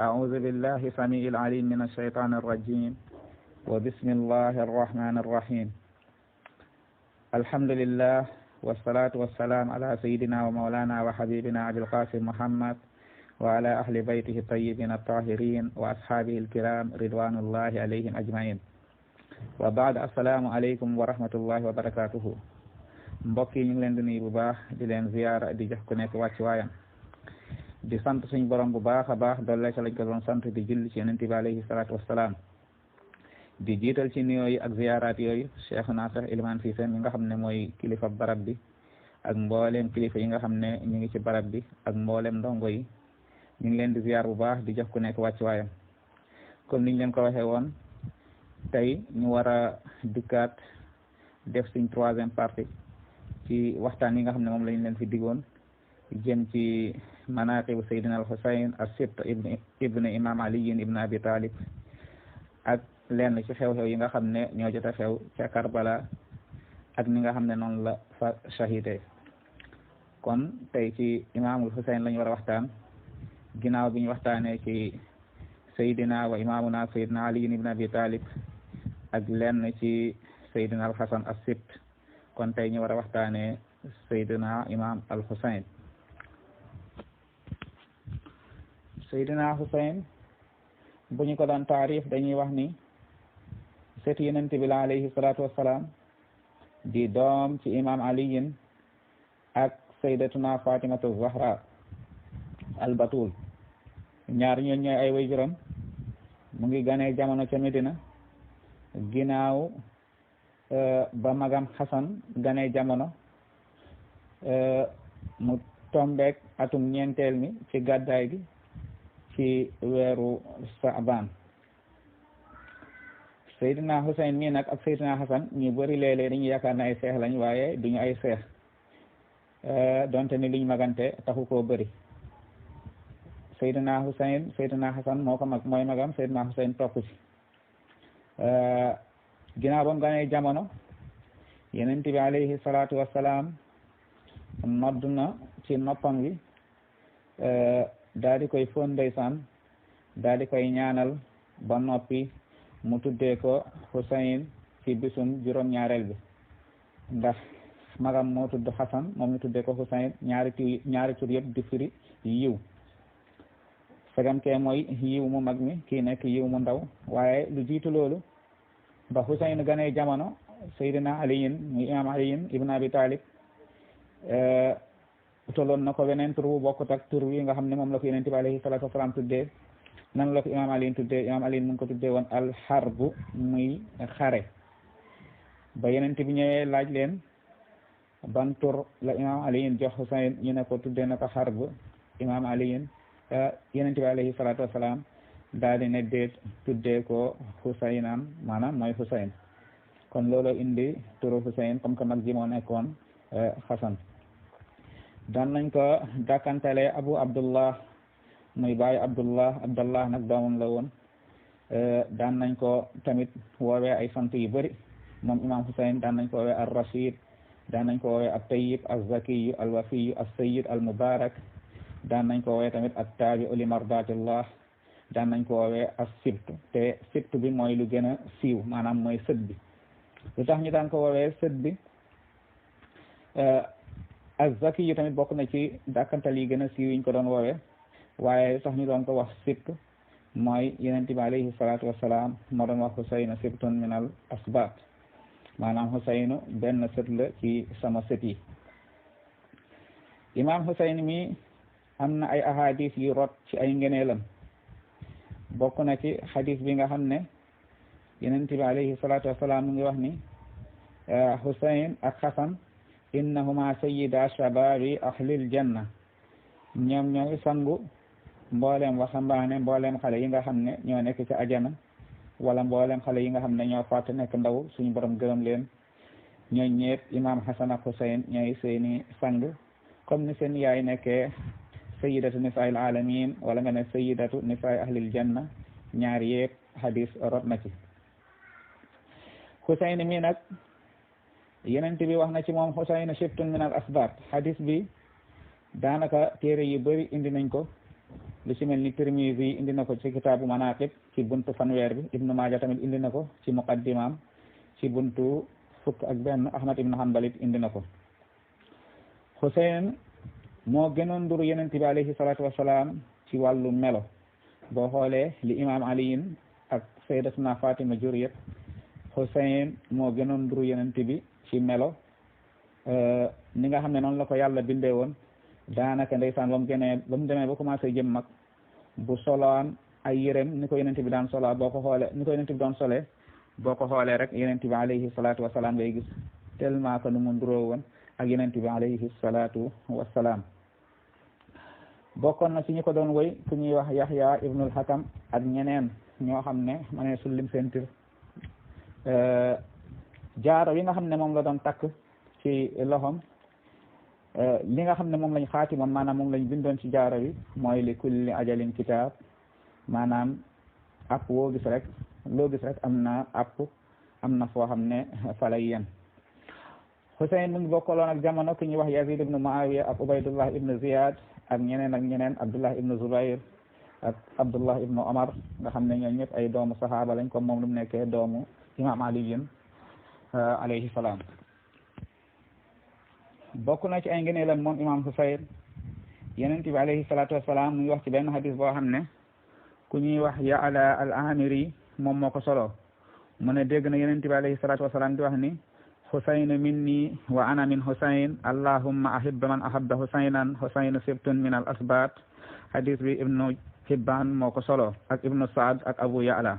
أعوذ بالله السميع العليم من الشيطان الرجيم وبسم الله الرحمن الرحيم الحمد لله والصلاة والسلام على سيدنا ومولانا وحبيبنا أبي القاسم محمد وعلى أهل بيته الطيبين الطاهرين وأصحابه الكرام رضوان الله عليهم أجمعين وبعد السلام عليكم ورحمة الله وبركاته mbokk yi ñu ngi leen di nuyu bu baax di leen ziyaara di jox ku nekk wàcc waayam di sant suñu borom bu baax a baax doole ca lañ ko doon sant di julli ci yonent bi alayhi salaatu wassalaam di jiital ci nuyoo yi ak ziyaaraat yooyu Cheikhuna Cheikh Elimane Cissé mi nga xam ne mooy kilifa barab bi ak mbooleem kilifa yi nga xam ne ñu ngi ci barab bi ak mbooleem ndongo yi ñu ngi leen di ziyaar bu baax di jox ku nekk wàcc waayam comme niñ leen ko waxee woon tey ñu war a dikkaat def suñ troisième partie ci waxtaan yi nga xam ne moom lañ leen fi digoon jëm ci manaqibu Seydina al Husayn as-Sibt ibn imam Ali ibn Abi Talib ak lenn ci xew-xew yi nga xam ne ñoo jot a xew ca Karbala ak ni nga xam ne noonu la fa shahide kon tey ci imaamul Husayn lañu war a waxtaan ginnaaw bi ñu waxtaanee ci Seydina wa imamuna Seydina Ali ibn Abi Talib ak lenn ci Seydina al Hasan as-Sibt kon tey ñu war a waxtaanee Seydina imam al Husayn Seydina Husayn bu ñu ko doon taarif dañuy wax ni sët yonent bi la alayhi salaatu wassalaam di doom ci imam aliyin ak sayyidatuna fatimatu zahra al batul ñaar ñooñ ñooy ay waajuram mu ngi ganee jamono ca Medina ginnaaw ba magam Xasan ganee jamono mu tombeek atum ñeenteel mi ci gàddaay gi ci weeru Sa'ban Seydina Husayn mii nag ak Seydina Xasan ñu bëri léeg-léeg dañuy yaakaar ne ay seex lañ waaye duñu ay seex donte ni liñ magante taxu koo bëri Seydina Husayn Seydina Xasan moo ko mag mooy magam Seydina Husayn topp ci ginnaaw ba mu ganee jamono Yonent bi alayhi salaatu wassalaam nodd na ci noppam wi daal di koy fóon ndeysaan daal di koy ñaanal ba noppi mu tuddee ko Husayn ci bisum juróom-ñaareel bi ndax magam moo tudd Xasan moom ñu tuddee ko Husayn ñaari tur yëpp di firi yiw sagam kee mooy yiw mu mag mi kii nekk yiw mu ndaw waaye lu jiitu loolu ba Husayn ganee jamono Seydina aliyin muy imam aliyin ibn Abi Talib utaloon na ko weneen tur bu bokkut ak tur wi nga xam ne moom la ko Yonent bi alayhi salaatu wasalaam tuddee nan la ko imam aliyin tuddee imam aliyin mu ngi ko tuddee woon alxarbu muy xare ba Yonent bi ñëwee laaj leen ban tur la imam aliyin jox Husayn ñu ne ko tuddee na ko xarbu imam aliyin Yonent bi alayhi salaatu wasalaam daal di ne déet tuddee ko Husaynam maanaam mooy Husayn kon loolu indi turu Husayn comme que mag ji moo nekkoon Xasan daan nañ ko dàkkantale Abu Abdullah muy baayu Abdullah nag doomam la woon daan nañ ko tamit woowee ay sant yu bëri moom imam Husayn daan nañ ko woowee ar Rashid daan nañ ko woowee at Tayyib az Zakiyu al Wafiyu as Sayyid al Mubarak daan nañ ko woowee tamit at Tabi'u li mardatillah daan nañ ko woowee as Sibt te Sibt bi mooy lu gën a siiw maanaam mooy sët bi lu tax ñu daan ko woowee sët bi az-Zaki yu tamit bokk na ci dàkkantal yi gën a siiw yiñ ko doon woowee waaye sax ñu doon ko wax sibt mooy Yonent bi alayhi salaatu wassalaam moo doon wax Husaynu sibtun min al asbat maanaam Husaynu benn sët la ci sama sët yi imam Husayn mi am na ay ahadis yu rot ci ay ngeneelam bokk na ci xadis bi nga xam ne Yonent bi alayhi salaatu wassalaam mu ngi wax ni Husayn ak Xasan innahuma sayyida shababi ahlil janna ñoom ñooy sangu mbooleem waxambaane mbooleem xale yi nga xam ne ñoo nekk ci ajana wala mbooleem xale yi nga xam ne ñoo faatu nekk ndaw suñu borom gërëm leen ñooy ñeet imam Hasan ak Husayn ñooy seeni sang comme ni seen yaay nekkee sayyidatu nisaa'il alamin wala nga ne sayyidatu nisaa'i ahlil janna ñaar yépp hadis rot na ci Husayn mi nag Yonent bi wax na ci moom Husayn sibtun min al asbat hadis bi daanaka téere yu bëri indi nañ ko lu ci mel ni Tirmisi indi na ko ci kitaabu manaqib ci buntu fanweer bi Ibnu Maaja tamit indi na ko ci muqaddimaam ci buntu fukk ak benn Ahmad ibnu Hanbalit indi na ko. Xuseyn moo gënoon nduru yonent bi alayhi salaatu wasalaam ci wàllu melo boo xoolee li imam aliyin ak sayyidatuna Fatima jur yëpp Xuseyn moo gënoon nduru yonent bi ci melo ni nga xam ne noonu la ko yàlla bindee woon daanaka ndeysaan ba mu demee ba commencé jëm mag bu soloon ay yërem ni ko yonent bi daan solaa boo ko xoolee ni ko yonent bi doon solee boo ko xoolee rek yonent bi alayhi salaatu wasalaam ngay gis tellement que nu mu nduroo woon ak yonent bi alayhi salaatu wasalaam. bokkoon na ci ñi ko doon woy ku ñuy wax Yahya ibnul Hakam ak ñeneen ñoo xam ne ma ne sullim seen tir jaaro yi nga xam ne moom la doon takk ci loxom li nga xam ne moom lañ xaatimoon maanaam moom lañ bindoon ci jaaro bi mooy li kulli ajalin kitaab maanaam app loo gis rek am na app am na foo xam ne fa lay yem. Xuseyn mu ngi bokkaloon ak jamono ku ñuy wax Yazid ibnu Muawiya ak Ubaydullah ibnu Ziyad ak ñeneen Abdullah ibnu Zubayr ak Abdullah ibnu Omar nga xam ne ñoom ñëpp ay doomu saxaaba lañ comme moom lu mu nekkee doomu imam aliyin alayhi salaam. bokk na ci ay ngëneelam moom imam Xuseyn yonent bi alayhi salaatu wasalaam mu ngi wax ci benn hadis boo xam ne ku ñuy wax Ya'la al-Amiri moom moo ko solo mu ne dégg na yonent bi alayhi salaatu wasalaam di wax ni Xuseyn minni wa ana min Xuseyn allahumma ahibba man ahabba Xuseynan Xuseynu sibtun min al asbat hadis bi ibnu Hibban moo ko solo ak ibnu Saad ak Abu Ya'la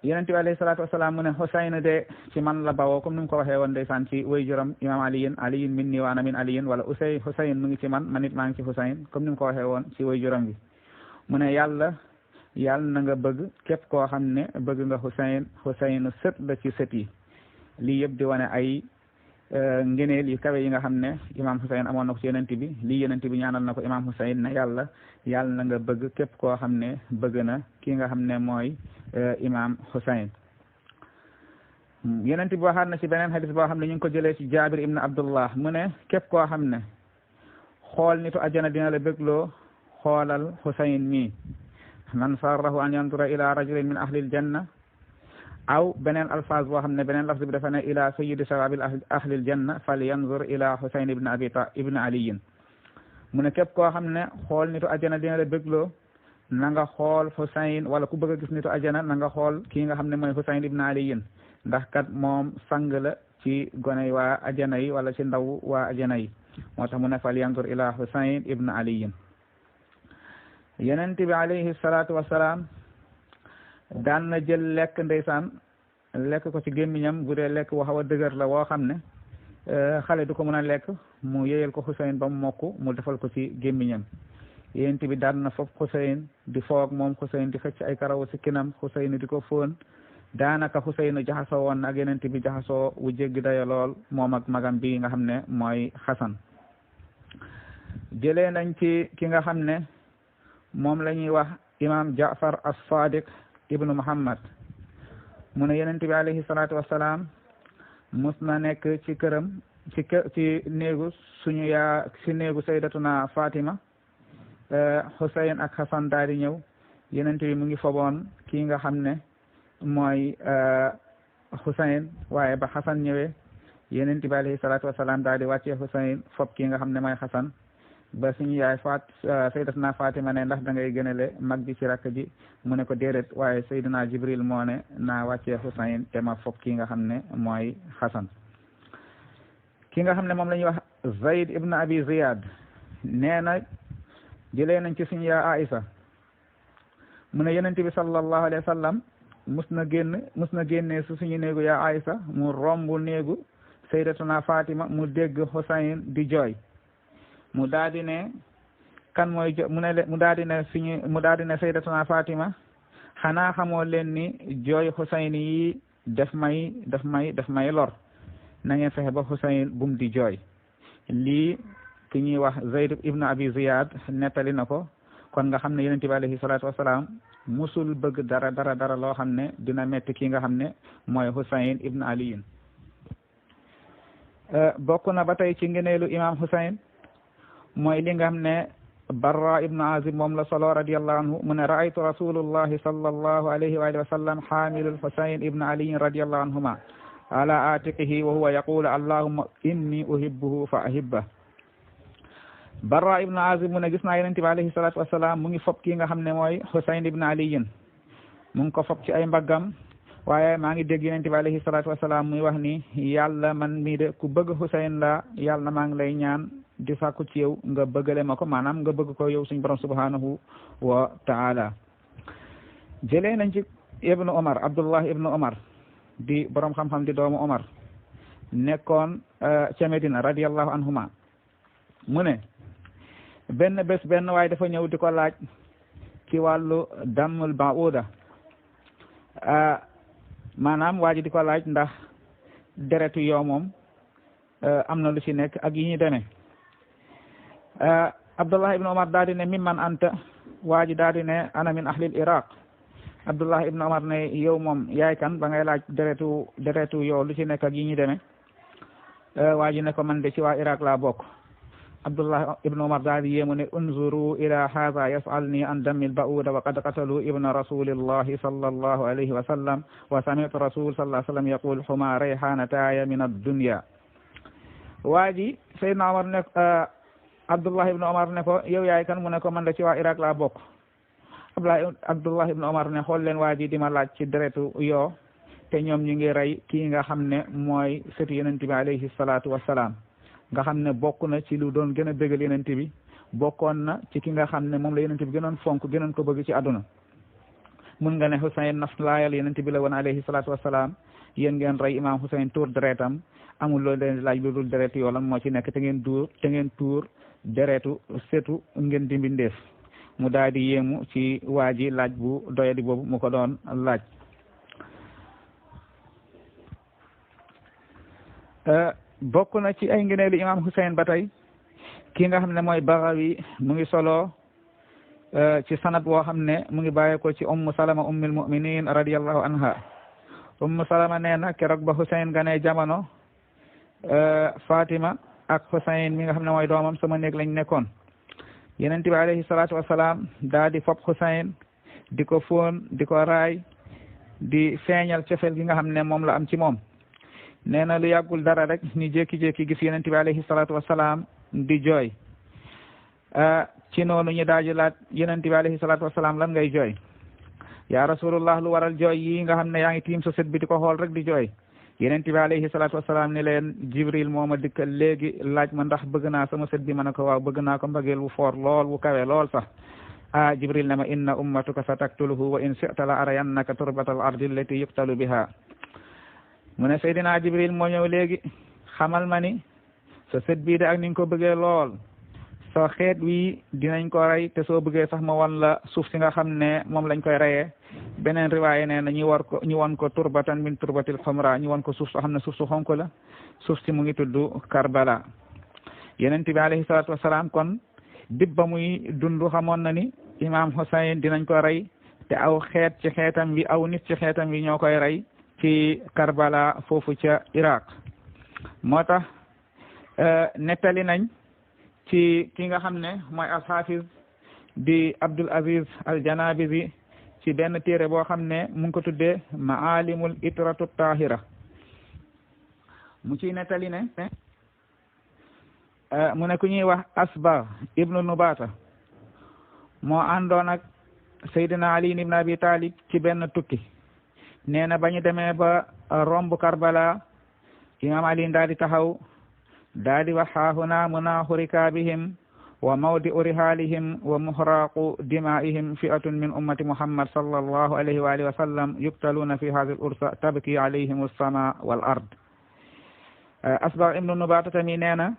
yonent bi alayhi salaatu wasalaam mu ne Xuseyn de ci man la bawoo comme ni mu ko waxee woon ndeysaan ci way juram imam aliyin minni wa ana min aliyin wala Xuseyn mu ngi ci man man it maa ngi ci Xuseyn comme ni mu ko waxee woon ci way juram bi mu ne yàlla na nga bëgg képp koo xam ne bëgg nga Xuseynu sët la ci sët yi lii yëpp di wane ay ngëneel yu kawe yi nga xam ne imam Xuseyn amoon na ko ci yonent bi lii yonent bi ñaanal na ko imam Xuseyn ne yàlla na nga bëgg képp koo xam ne bëgg na ki nga xam ne mooy imam Xuseyn. yonent bi waxaat na ci beneen hadis boo xam ne ñu ngi ko jëlee ci Jaabir ibn Abdullah mu ne képp koo xam ne xool nitu ajjana dina la bégloo xoolal Xuseyn mi man sarrahu an yandura ila rajulin min ahlil janna aw beneen alfaaz boo xam ne beneen lafz bi dafa ne ila sayyidi shababil ahlil janna fal yanzur ila Xuseyn ibn aliyin mu ne képp koo xam ne xool nitu ajjana dina la bégloo na nga xool Xuseyn wala ku bëgg a gis nitu ajjana na nga xool kii nga xam ne mooy Xuseyn ibn aliyin ndax kat moom sang la ci gone waa ajjana yi wala ci ndaw waa ajjana yi moo tax mu ne fal yanzur ila Xuseyn ibn aliyin. yonent bi alayhi salaatu wasalaam daan na jël lekk ndeysaan lekk ko ci gémmiñam bu dee lekk waxaw a dëgër la woo xam ne xale du ko mën a lekk mu yéyal ko Xuseyn ba mu mokk mu defal ko ci gémmiñam yonent bi daan na foofu Xuseyn di foog moom Xuseyn di xëcc ay karaw ci kinam Xuseyn di ko fóon daanaka Xuseyn jaxasoo woon ak yonent bi jaxasoo wu jéggi dayo lool moom ak magam bi nga xam ne mooy Xasan. jëlee nañ ci ki nga xam ne moom la ñuy wax imam Jaafar as-Sadiq ibnu Muhammad mu ne yonent bi alayhi salaatu wasalaam mus na nekk ci këram ci néegu suñu ci néegu sayyidatuna Fatima Xuseyn ak Xasan daal di ñëw yonent bi mu ngi foboon kii nga xam ne mooy Xuseyn waaye ba Xasan ñëwee yonent bi alayhi salaatu wasalaam daal di wàccee Xuseyn fob kii nga xam ne mooy Xasan ba suñu yaay sayyidatuna Fatima ne ndax da ngay gënale mag bi ci rakk ji mu ne ko déedéet waaye sayyidina Jibril moo ne naa wàccee Xuseyn te ma foog ki nga xam ne mooy Xasan. ki nga xam ne moom la ñuy wax Zayd ibn Abi Ziyad nee na jëlee nañ ci suñu yaay Aïsa mu ne yonent bi sallallahu alayhi wa sallam mus na génnee su suñu néegu yaay Aïsa mu romb néegu sayyidatuna Fatima mu dégg Xuseyn di jooy mu daal di ne kan mooy mu daal di ne sayyidatuna Fatima xanaa xamoo leen ni jooy Xuseyn yi daf may lor na ngeen fexe ba Xuseyn bum di jooy. lii ki ñuy wax Zayd ibn Abi Ziyad nettali na ko kon nga xam ne yonent bi alayhi salaatu wasalaam musul bëgg dara loo xam ne dina metti ki nga xam ne mooy Xuseyn ibn aliyin. bokk na ba tey ci ngëneelu imam Xuseyn mooy li nga xam ne Barra ibnu Azib moom la solo radiyallahu anhu mu ne raaytu rasulullahi sallallahu alayhi wa alihi wa sallam xaamilul Husayn ibnu Ali radiyallahu anhuma ala atiqihi wa huwa yaqulu allahumma inni uhibbuhu fa ahibbah. Barra ibnu Azib mu ne gis naa yonent bi alayhi salatu wasalaam mu ngi fob kii nga xam ne mooy Husayn ibnu Ali mu ngi ko fob ci ay mbaggam, waaye maa ngi dégg yonent bi alayhi salatu wasalaam muy wax ni yàlla man mii de ku bëgg Husayn la, yàlla maa ngi lay ñaan di sàkku ci yow nga bëggale ma ko, maanaam nga bëgg ko yow suñu borom subhanahu wa taala. jëlee nañ ci ibnu Omar, Abdullah ibnu Omar di borom xam-xam di doomu Omar nekkoon ca Medina radiyallahu anhuma mu ne benn bés benn waaye dafa ñëw di ko laaj ci wàllu dammul ba'uda, maanaam waa ji di ko laaj ndax deretu yoo moom am na lu ci nekk ak yi ñu demee. Abdullah ibn Omar daal di ne mimman anta, waa ji daal di ne ana min ahlil Iraq. Abdullah ibn Omar ne yow moom yaay kan ba ngay laaj deretu yoo lu ci nekk ak yi ñu demee. waa ji ne ko man de ci waa Iraq laa bokk. Abdullah ibn Omar daal di yéemu ne unzuru ila hadha yasalni an dammil ba'uda wa qad qatalu ibna rasulillahi sallallahu alayhi wa sallam wa sami'tu rasul sallallahu alayhi wa sallam yaqul huma rayhanataya min ad-dunya. waa ji Seydina Omar ne Abdullah ibn Omar ne ko yow yaay kan mu ne ko man de ci waa Iraq laa bokk. Abdullah ibn Omar ne xool leen waa ji di ma laaj ci deretu yoo te ñoom ñu ngi rey kii nga xam ne mooy sëtu yonent bi alayhi salaatu wassalaam, nga xam ne bokk na ci lu doon gën a bégal yonent bi, bokkoon na ci ki nga xam ne moom la yonent bi gënoon fonk gënoon ko bëgg ci àdduna. mun nga ne Husayn naflaayal yonent bi la woon alayhi salaatu wassalaam, yéen ngeen rey imaam Husayn tuur deretam, amul loolu leen laaj lu dul deretu yoo lan moo ci nekk te ngeen tuur deretu setu ngeen di mbindeef. mu daal di yéemu ci waa ji laaj bu doyadi boobu mu ko doon laaj. bokk na ci ay ngëneelu imam Husayn ba tey ki nga xam ne mooy Baghawi mu ngi solo ci sanad boo xam ne mu ngi bàyyee ko ci ummu Salama ummul mu'minin radiyallahu anha. ummu Salama nee na keroog ba Husayn gane jamono Fatima ak Husayn mi nga xam ne mooy doomam sama néeg lañ nekkoon. Yonent bi alayhi salaatu wasalaam daa di fob Husayn di ko fóon di ko raay di feeñal cofeel gi nga xam ne moom la am ci moom. nee na lu yàggul dara rek ni jékki-jékki gis yonent bi alayhi salaatu wasalaam di jooy. ci noonu ñu daaji laaj yonent bi alayhi salaatu wasalaam lan ngay jooy. yaa rasulullah lu waral jooy yi nga xam ne yaa ngi tiim sa sët bi di ko xool rek di jooy. yonent bi alayhi salaatu wasalaam ni leen Jibril moo ma dikkal léegi laaj ma ndax bëgg naa sama sët bi ma ne ko waaw bëgg naa ko mbëggeel wu foor lool wu kawe lool sax. Jibril ne ma inna ummatuka sa taktuluhu wa in shi'ta la arayannaka turbatal ardi allati yuqtalu biha. mu ne Seydina Jibril moo ñëw léegi xamal ma ni sa sët bii de ak ni nga ko bëggee lool sa xeet wi dinañ ko rey te soo bëggee sax ma wan la suuf si nga xam ne moom lañ koy reyee. beneen riwaaye nee na ñu wan ko turbatan min turbatil xumra ñu wan ko suuf soo xam ne suuf su xonk la, suuf si mu ngi tudd Karbala. yonent bi alayhi salaatu wasalaam kon dib ba muy dund xamoon na ni imam Husayn dinañ ko rey te aw xeet ci xeetam bi aw nit ci xeetam bi ñoo koy rey ci Karbala foofu ca Iraq. moo tax nettali nañ ci ki nga xam ne mooy al-Hafiz di Abdul Aziz al-Janabizi ci benn téere boo xam ne mu ngi ko tuddee Maalimul Itratu Tahira. mu ciy nettali ne mu ne ku ñuy wax Asbar ibnu Nubata moo àndoon ak Seydina Ali ibn Abi Talib ci benn tukki. nee na ba ñu demee ba romb Karbala imam Ali daal di taxaw daal di wax haahuna munaahu rikaabihim wa mawdi'u rihaalihim wa muhraqu dimaa'ihim fi'atun min ummati Muhammad sallallahu alayhi wa alihi wa sallam yuqtaluuna fi haadhihi al-ursa tabki alayhim as-samaa wal ard. Asbar ibnu Nubata tamit nee na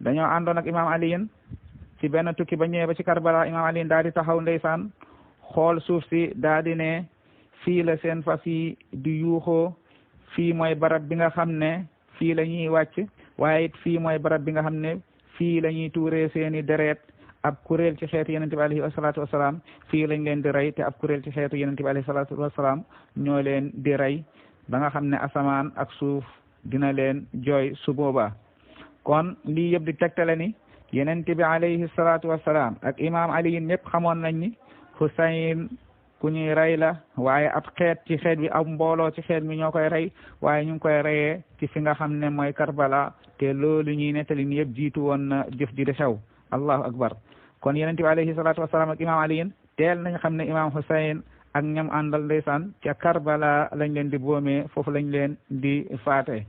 dañoo àndoon ak imam Ali ci benn tukki ba ñëwee ba ci Karbala imam Ali daal di taxaw ndeysaan xool suuf si daal di ne fii la seen fas yi di yuuxoo, fii mooy barab bi nga xam ne fii la ñuy wàcc, waaye it fii mooy barab bi nga xam ne fii la ñuy tuuree seeni deret. ab kuréel ci xeetu yonent bi alayhi salaatu wasalaam fii lañ leen di rey te ab kuréel ci xeetu yonent bi alayhi salaatu wasalaam ñoo leen di rey ba nga xam ne asamaan ak suuf dina leen jooy su boobaa. kon lii yëpp di tegtale ni yenent bi alayhi salaatu wassalaam ak imam Ali ñëpp xamoon nañ ni Husayn ku ñuy rey la waaye ab xeet ci xeet bi ab mbooloo ci xeet mi ñoo koy rey waaye ñu ngi koy reyee ci fi nga xam ne mooy Karbala te loolu ñuy nettali ni yëpp jiitu woon na jëf ji di xew allahu akbar kon yenent bi alayhi salaatu wassalaam ak imam Ali teel nañ xam ne imam Husayn ak ñam àndal ndeysaan ca Karbala lañ leen di boomee foofu lañ leen di faate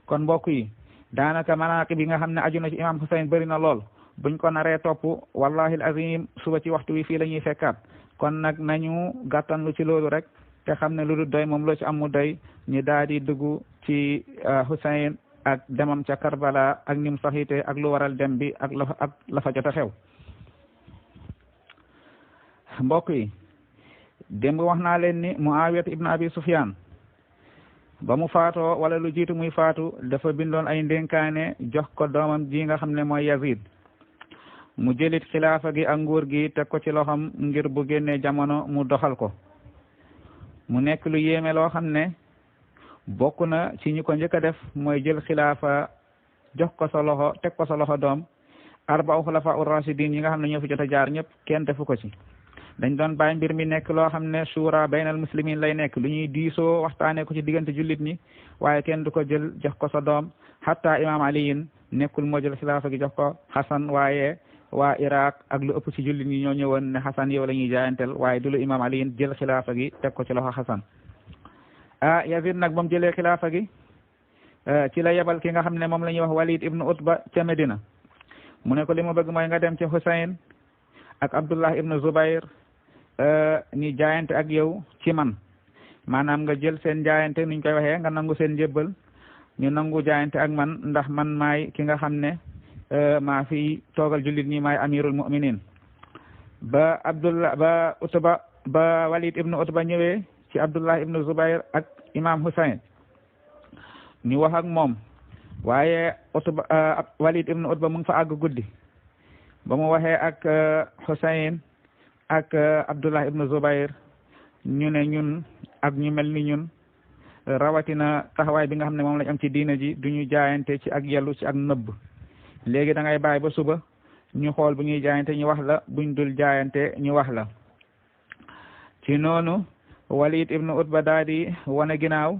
kon mbokk yi daanaka manaaqib bi nga xam ne aju na ci imam Husayn bëri na lool buñ ko naree topp wallahi al azim suba ci waxtu wi fii la ñuy fekkaat kon nag nañu gàttan lu ci loolu rek te xam ne lu du doy moom loo ci am mu doy ñu daal di dugg ci Husayn ak demam ca Karbala ak nim saxiite ak lu waral dem bi ak la fa jot a xew mbokk yi démb wax naa leen ni Muawiyat ibn Abi Sufyan ba mu faatoo wala lu jiitu muy faatu dafa bindoon ay ndénkaane jox ko doomam ji nga xam ne mooy Yazid mu jëlit xilaafa gi ak nguur gi teg ko ci loxam ngir bu génnee jamono mu doxal ko mu nekk lu yéeme loo xam ne bokk na ci ñi ko njëkk a def mooy jël xilaafa jox ko sa loxo teg ko sa loxo doom arba'u xulafa ur-rashidin yi nga xam ne ñoo fi jot a jaar ñëpp kenn defu ko ci dañ doon bàyyi mbir mi nekk loo xam ne shura baynal muslimin lay nekk lu ñuy diisoo waxtaanee ko ci diggante jullit ñi waaye kenn du ko jël jox ko sa doom hatta imam aliyin nekkul moo jël xilaafa gi jox ko Xasan waaye waa Iraq ak lu ëpp ci jullit ñi ñoo ñëwoon ne Xasan yow la ñuy jaayantel waaye du lu imam aliyin jël xilaafa gi teg ko ci loxo Xasan Yazid nag ba mu jëlee xilaafa gi ci la yebal ki nga xam ne moom la ñuy wax Walid ibnu Utba ca Medina mu ne ko li mu bëgg mooy nga dem ci Husayn ak Abdullah ibnu Zubayr ni jaayante ak yow ci man maanaam nga jël seen jaayante nuñ koy waxee nga nangu seen njébbal ñu nangu jaayante ak man ndax man maay ki nga xam ne maa fi toogal jullit ñi maay amirul mu'minin ba Walid ibnu Utba ñëwee ci Abdullah ibnu Zubayr ak imam Husayn ñu wax ak moom waaye Walid ibnu Utba mu ngi fa àgg guddi ba mu waxee ak Husayn ak Abdullah ibnu Zubayr ñu ne ñun ak ñu mel ni ñun rawatina taxawaay bi nga xam ne moom lañ am ci diina ji duñu jaayante ci ak yellu ci ak nëbb léegi da ngay bàyyi ba suba ñu xool bu ñuy jaayante ñu wax la buñ dul jaayante ñu wax la ci noonu Walid ibnu Utba daal di wane ginnaaw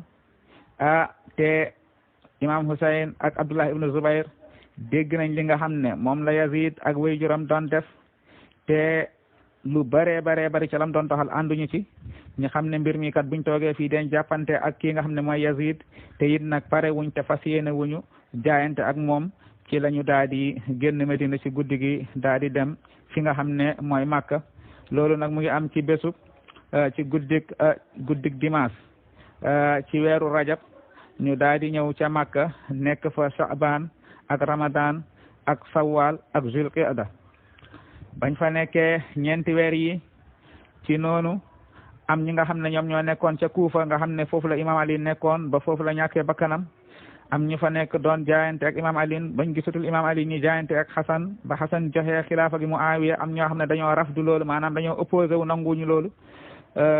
te imam Husayn ak Abdullah ibnu Zubayr dégg nañ li nga xam ne moom la Yazid ak wayjuram doon def te lu bare bari ca lam doon doxal ànduñu ci ñu xam ne mbir mi kat buñ toogee fii den jàppante ak kii nga xam ne mooy Yazid te it nag pare wuñ te fas yéene wuñu jaayante ak moom ci lañu daal di génn Medina ci guddi gi daal di dem fi nga xam ne mooy Makka loolu nag mu ngi am ci bésub ci guddik dimanche ci weeru rajab ñu daal di ñëw ca Makka nekk fa Sha'ban ak Ramadan ak Sawwal ak Zulqa'da bañ fa nekkee ñeenti weer yi ci noonu am ñi nga xam ne ñoom ñoo nekkoon ca Kuufa nga xam ne foofu la imam Ali nekkoon ba foofu la ñàkkee bakkanam am ñu fa nekk doon jaayante ak imam Ali bañ gisatul imam Ali ñi jaayante ak Xasan ba Xasan joxe xilaafa gi Muawiya am ñoo xam ne dañoo rafdu loolu maanaam dañoo opposé wu nanguñu loolu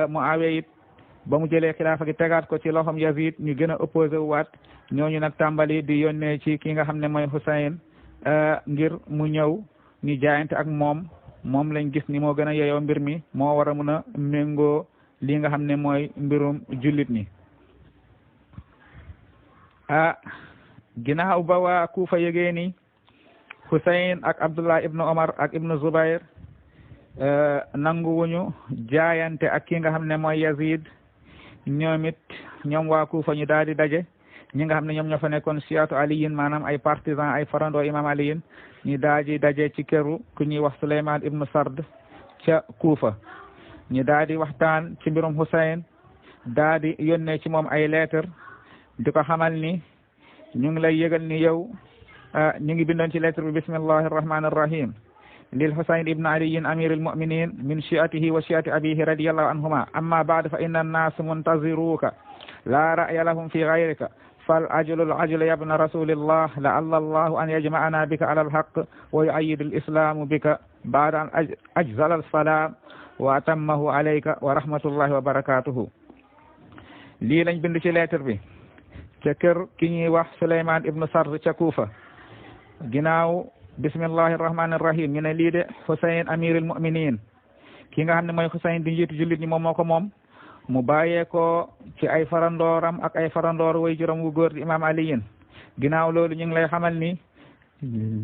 Muawiya it ba mu jëlee xilaafa gi tegaat ko ci loxom Yazid ñu gën a opposé wu waat ñooñu nag tàmbali di yónnee ci ki nga xam ne mooy Husayn ngir mu ñëw ñu jaayante ak moom lañ gis ni moo gën a yeyoo mbir mi moo war a mun a méngoo li nga xam ne mooy mbirum jullit ñi ginnaaw ba waa Kuufa yëgee ni Husayn ak Abdullah ibnu Omar ak ibnu Zubayr nanguwuñu jaayante ak ki nga xam ne mooy Yazid ñoom it ñoom waa Kuufa ñu daal di daje ñi nga xam ne ñoom ñoo fa nekkoon siyatu aliyin maanaam ay partisan ay farandoo imam aliyin ñu daal di daje ci këru ku ñuy wax Suleymaan ibnu Sard ca Kuufa ñu daal di waxtaan ci mbirum Husayn daal di yónnee ci moom ay lettre di ko xamal ni ñu ngi lay yëgal ni yow ñu ngi bindoon ci lettre bi bismillahi arrahmani arrahim lil Husayn ibn Ali amir al mu'minin min shi'atihi wa shi'ati abihi radiyallahu anhuma amma ba'd fa inna an-nas muntaziruka la ra'ya lahum fi ghayrika فالعجل العجل يا ابن رسول الله لعل الله أن يجمعنا بك على الحق ويؤيد الإسلام بك بعد أن أجزل السلام وأتمه عليك ورحمة الله وبركاته lii lañ bind ci lettre bi ca kër ki ñuy wax Suleymaan ibnu Sard ca Kuufa ginnaaw bismillahi rahmani rahim ñu ne lii de Husayn amirul mu'minin ki nga xam ne mooy Husayn di njiitu jullit ñi moom moo ko moom mu bàyyee ko ci ay farandooram ak ay farandoor way juróom wu góor di imam aliyin ginnaaw loolu ñu ngi lay xamal ni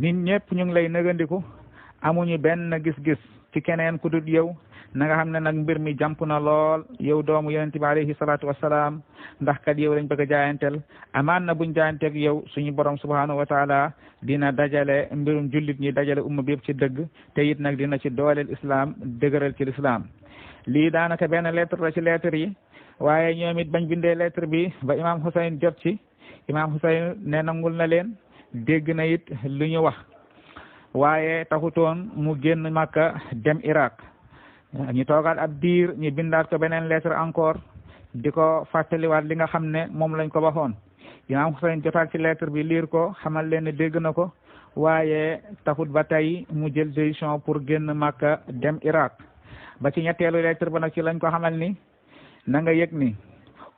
nit ñëpp ñu ngi lay nëgandiku amuñu benn gis-gis ci keneen ku dul yow na nga xam ne nag mbir mi jàmp na lool yow doomu yonent bi alayhi salaatu wassalaam ndax kat yow lañ bëgg a jaayanteel amaan na buñ jaayanteeg yow suñu borom subhanahu wa taala dina dajale mbirum jullit ñi dajale umma bi yëpp ci dëgg te it nag dina ci dooleel islam dëgëral ci l'islam lii daanaka benn lettre la ci lettre yi waaye ñoom it bañ bindee lettre bi ba imam Husayn jot ci imam Husayn ne nangul na leen dégg na it lu ñu wax waaye taxutoon mu génn Makka dem Iraq ñu toogaat ab diir ñu bindaat ko beneen lettre encore di ko fàttaliwaat li nga xam ne moom lañ ko waxoon imam Husayn jotaat ci lettre bi liir ko xamal leen ne dégg na ko waaye taxut ba tey mu jël décision pour génn Makka dem Iraq ba ci ñetteelu lettre ba nag ci lañ ko xamal ni na nga yëg ni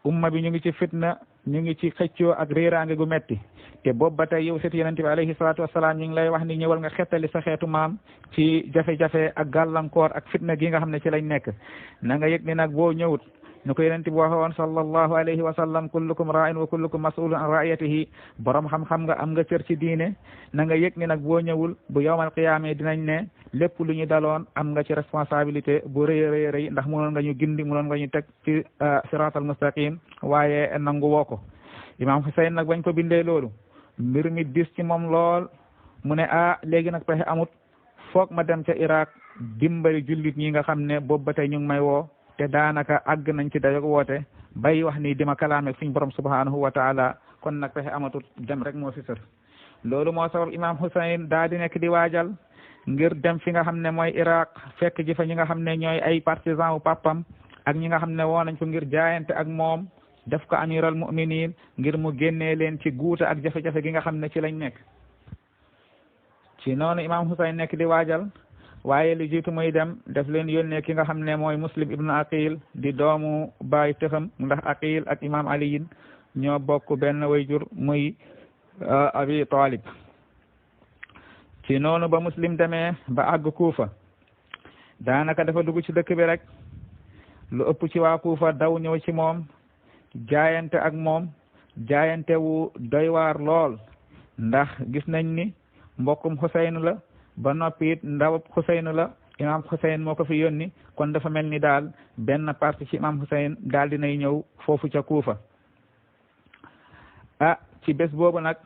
umma bi ñu ngi ci fitna ñu ngi ci xëccoo ak réeraange gu metti te boobu ba tey yow sët yonent bi alayhi salaatu wasalaam ñu ngi lay wax ni ñëwal nga xettali sa xeetu maam ci jafe-jafe ak gàllankoor ak fitna gi nga xam ne ci lañ nekk na nga yëg ni nag boo ñëwut ñu ko yonent bi waxe woon sallallahu alayhi wa sallam kullukum ra'in wa kullukum mas'ulun an ra'iyatihi borom xam-xam nga am nga cër ci diine na nga yëg ni nag boo ñëwul bu yawmal qiyaama dinañ ne lépp lu ñu daloon am nga ci responsabilité bu rëy rëy ndax mënoon nga ñu gindi mënoon nga ñu teg ci siratal mustaqim waaye nangu woo ko imam Husayn nag bañ ko bindee loolu mbir mi dis ci moom lool mu ne léegi nag pexe amut foog ma dem ca Iraq dimbali jullit ñi nga xam ne boobu ba tey ñu ngi may woo te daanaka àgg nañ ci dayo woote bay wax ni dima kalaame suñ borom subhanahu wa taala kon nag pexe amatut dem rek moo fi sër loolu moo sabab imam Husayn daa di nekk di waajal ngir dem fi nga xam ne mooy Iraq fekk ji fa ñi nga xam ne ñooy ay partisan wu papam ak ñi nga xam ne woo nañ ko ngir jaayante ak moom def ko amiral mu'minin ngir mu génnee leen ci guuta ak jafe-jafe gi nga xam ne ci lañ nekk ci noonu imam Husayn nekk di waajal waaye lu jiitu muy dem def leen yónnee ki nga xam ne mooy Muslim ibnu Aqil di doomu baay tëxam ndax Aqil ak imam aliyin ñoo bokk benn wayjur muy Abi Talib ci noonu ba Muslim demee ba àgg Kuufa daanaka dafa dugg ci dëkk bi rek lu ëpp ci waa Kuufa daw ñëw ci moom jaayante ak moom jaayante wu doy waar lool ndax gis nañ ni mbokkum Husayn la ba noppi it ndawab Husayn la imam Husayn moo ko fi yónni kon dafa mel ni daal benn parti ci imam Husayn daal dinay ñëw foofu ca Kuufa ci bés boobu nag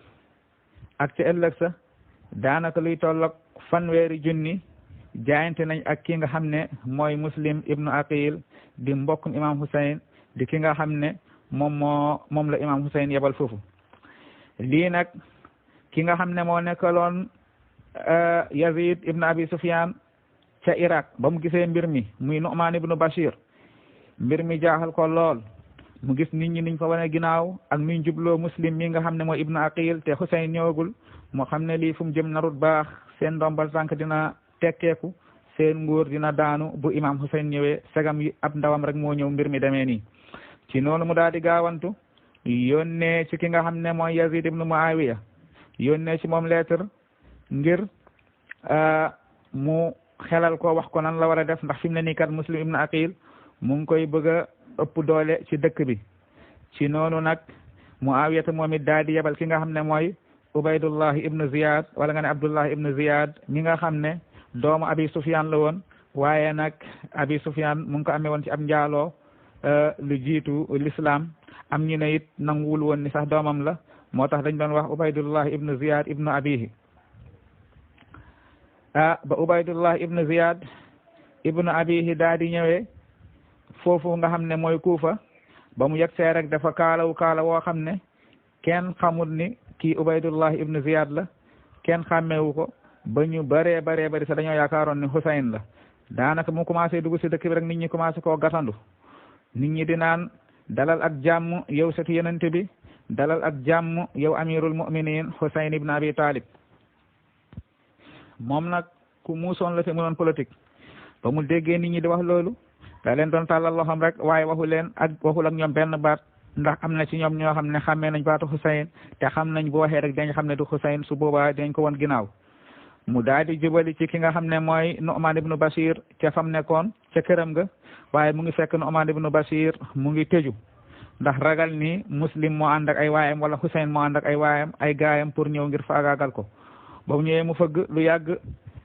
ak ci ëllëg sa daanaka luy tolloog fanweeri junni jaayante nañ ak ki nga xam ne mooy Muslim ibnu Aqil di mbokkum imam Husayn di ki nga xam ne moom la imam Husayn yebal foofu lii nag ki nga xam ne moo nekkaloon Yazid ibn Abi Sufyan ca Iraq ba mu gisee mbir mi muy Nu'man ibnu Bashir mbir mi jaaxal ko lool mu gis nit ñi niñ ko wane ginnaaw ak nuñ jubloo Muslim mi nga xam ne mooy ibnu Aqil te Husayn ñëwagul moo xam ne lii fu mu jëm narut baax seen ndombal tànk dina tekkeeku seen nguur dina daanu bu imam Husayn ñëwee segam yi ab ndawam rek moo ñëw mbir mi demee nii ci noonu mu daal di gaawantu yónnee ci ki nga xam ne mooy Yazid ibnu Muawiya yónnee ci moom lettre ngir mu xelal ko wax ko nan la war a def ndax fi mu ne nii kat Muslim ibnu Aqil mu ngi koy bëgg a ëpp doole ci dëkk bi ci noonu nag Muawiya moom it daal di yebal ki nga xam ne mooy Ubaydullah ibnu Ziyad wala nga ne Abdullah ibnu Ziyad mi nga xam ne doomu Abi Sufyan la woon waaye nag Abi Sufyan mu ngi ko amee woon ci ab njaaloo lu jiitu l'islam am ñu ne it nanguwul woon ni sax doomam la moo tax dañ doon wax Ubaydullah ibnu Ziyad ibnu abihi ba Ubaydullah ibnu Ziyad ibnu abihi daal di ñëwee foofu nga xam ne mooy Kuufa ba mu yegsee rek dafa kaala woo xam ne kenn xamul ni kii Ubaydullah ibnu Ziyad la kenn xàmmeewu ko ba ñu bëree bari sax dañoo yaakaaroon ni Husayn la daanaka mu commencé dugg si dëkk bi rek nit ñi commencé koo gatandu nit ñi di naan dalal ak jàmm yow sëtu yenente bi dalal ak jàmm yow amirul mu'minin Husayn ibn Abi Talib moom nag ku muusoon la te mu doon politique ba mu déggee nit ñi di wax loolu da leen doon tàllal loxoom rek waaye waxul ak ñoom benn baat ndax am na ci ñoom ñoo xam ne xàmmee nañ baatu Husayn te xam nañ bu waxee rek dañ xam ne du Husayn su boobaa dañ ko won ginnaaw mu daal di jubali ci ki nga xam ne mooy Nu'man ibnu Bashir ca fam nekkoon ca këram ga waaye mu ngi fekk Nu'man ibnu Bashir mu ngi tëju ndax ragal ni Muslim moo ànd ak ay waayam wala Husayn moo ànd ak ay waayam ay gaayam pour ñëw ngir faagaagal ko ba mu ñëwee mu fëgg lu yàgg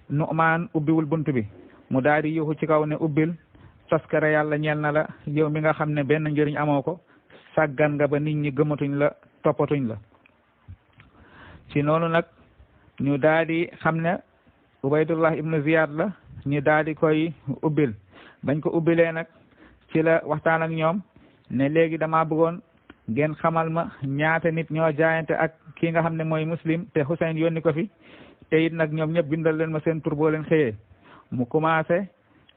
Nu'man ubbiwul bunt bi mu daal di yuuxu ci kaw ne ubbil taskare yàlla ñeel na la yow mi nga xam ne benn njëriñ amoo ko sàggan nga ba nit ñi gëmatuñ la toppatuñ la ci noonu nag ñu daal di xam ne Ubaydullah ibnu Ziyad la ñu daal di koy ubbil bañ ko ubbilee nag ci la waxtaan ak ñoom ne léegi dama bëggoon ngeen xamal ma ñaata nit ñoo jaayante ak ki nga xam ne mooy Muslim te Husayn yónni ko fi te it nag ñoom ñëpp bindal leen ma seen tur boo leen xëyee mu commencé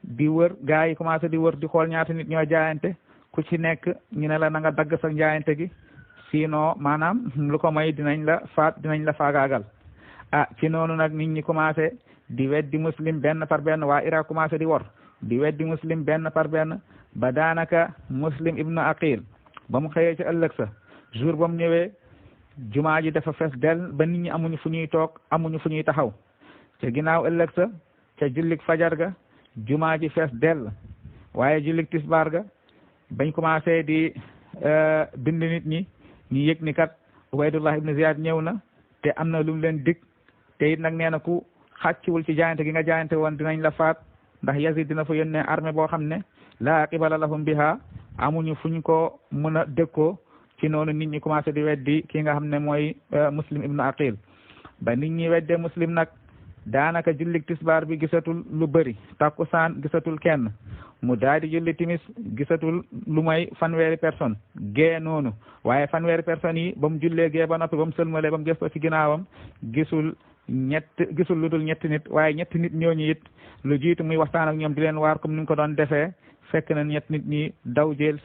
di wër gaa yi commencé di wër di xool ñaata nit ñoo jaayante ku ci nekk ñu ne la na nga dagg sa jaayante gi sinon maanaam lu ko may dinañ la faat dinañ la faagaagal ci noonu nag nit ñi commencé di weddi Muslim benn par benn waa Irak commencé di wor di weddi Muslim benn par benn ba daanaka Muslim ibnu Aqil ba mu xëyee ci ëllëg sa jour ba mu ñëwee jumaa ji dafa fees del ba nit ñi amuñu fu ñuy toog amuñu fu ñuy taxaw ca ginnaaw ëllëg sa ca jullik fajar ga jumaa ji fees del waaye jullik tisbaar ga bañ commencé di bind nit ñi ñu yëg ni kat Ubaydullah ibnu Ziyad ñëw na te am na lu mu leen dig te it nag nee na ku xàcciwul ci jaayante gi nga jaayante woon dinañ la faat ndax Yazid dina fa yónnee armée boo xam ne laa qibala lahum biha amuñu fuñ ko mën a dëkkoo ci noonu nit ñi commencé di weddi ki nga xam ne mooy Muslim ibnu Aqil ba nit ñi weddee Muslim nag daanaka jullik tisbaar bi gisatul lu bëri takkusaan gisatul kenn mu daal di julli timis gisatul lu may fanweeri personne gee noonu waaye fanweeri personnes yi ba mu jullee gee ba noppi ba mu sëlmalee ba mu gëstoo ci ginnaawam gisul lu dul ñetti nit waaye ñetti nit ñooñu it lu jiitu muy waxtaan ak ñoom di leen waar comme ni mu ko doon defee fekk na ñett nit ñi daw jël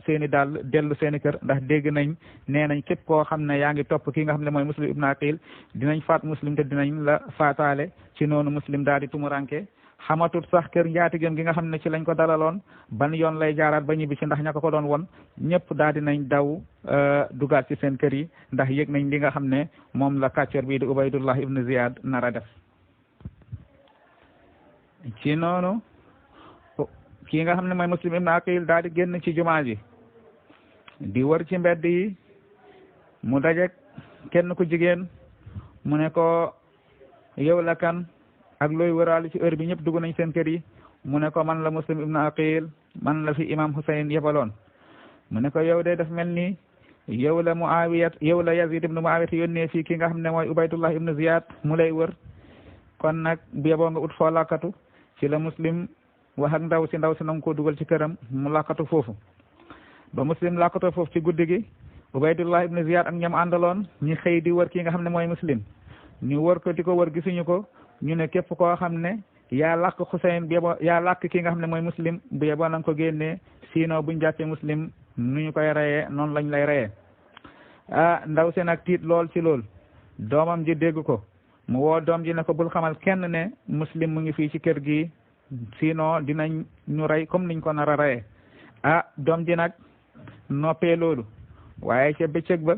seeni daal dellu seeni kër ndax dégg nañ nee nañ képp koo xam ne yaa ngi topp ki nga xam ne mooy Muslim ibnu Aqil dinañ faat Muslim te dinañ la faataale ci noonu Muslim daal di tumuranke xamatut sax kër njaatigéem gi nga xam ne ci lañ ko dalaloon ban yoon lay jaaraat ba ñibbi ci ndax ña ko doon won ñëpp daal di nañ daw dugaat ci seen kër yi ndax yëg nañ li nga xam ne moom la kàccoor bii di Ubaydullah ibnu Ziyad nar a def ci noonu kii nga xam ne mooy Muslim ibnu Aqil daal di génn ci jumaa ji di wër ci mbedd yi mu dajek kenn ku jigéen mu ne ko yow la kan ak looy wëraale ci heure bi ñëpp dugg nañ seen kër yi mu ne ko man la Muslim ibnu Aqil man la fi imam Husayn yebaloon mu ne ko yow de daf mel ni yow la Yazid ibnu Muawiyat yónnee fii ki nga xam ne mooy Ubaydullah ibnu Ziyad mu lay wër kon nag bu yeboo nga ut foo lakkatu ci la Muslim wax ak ndaw si nangu ko dugal ci këram mu lakkatu foofu ba Muslim lakkatoo foofu ci guddi gi Ubaydullah ibnu Ziyad ak ñoom àndaloon ñi xëy di wër ki nga xam ne mooy Muslim ñu wër ko di ko wër gisuñu ko ñu ne képp koo xam ne yaa làkk Husayn bu yeboo yaa làkk ki nga xam ne mooy Muslim bu yeboo na nga ko génnee sinon buñ jàppee Muslim nu ñu koy reyee noonu lañ lay reyee ndaw si nag tiit lool ci lool doomam ji dégg ko mu woo doom ji ne ko bul xamal kenn ne Muslim mu ngi fii ci kër gi sinon dinañ ñu rey comme niñ ko nar a reyee doom ji nag noppee loolu waaye ca bëccëg ba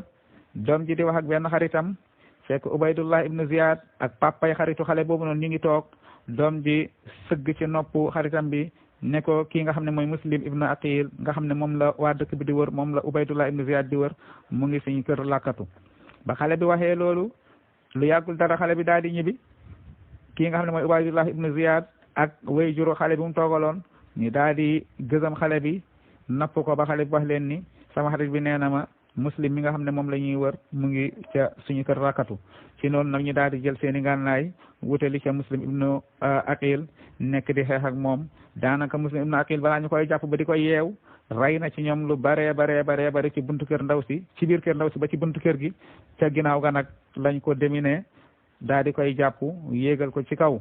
doom ji di wax ak benn xaritam fekk Ubaydullah ibnu Ziyad ak papay xaritu xale boobu noonu ñu ngi toog doom ji sëgg ci noppu xaritam bi ne ko kii nga xam ne mooy Muslim ibnu Aqil nga xam ne moom la waa dëkk bi di wër moom la Ubaydullah ibnu Ziyad di wër mu ngi suñu kër lakkatu ba xale bi waxee loolu lu yàggul dara xale bi daal di ñibbi kii nga xam ne mooy Ubaydullah ibnu Ziyad ak way juru xale bi mu toogaloon ñu daal di gëzam xale bi napp ko ba xale bi wax leen ni sama xarit bi nee na ma Muslim mi nga xam ne moom la ñuy wër mu ngi ca suñu kër rakkatu ci noonu nag ñu daal di jël seen i ngànnaay wutali ca Muslim ibnu Aqil nekk di xeex ak moom daanaka Muslim ibnu Aqil balaa ñu koy jàpp ba di koy yeew rey na ci ñoom lu baree bare ci buntu kër ndaw si ci biir kër ndaw si ba ci buntu kër gi ca ginnaaw ga nag lañ ko déminé daal di koy jàpp yéegal ko ci kaw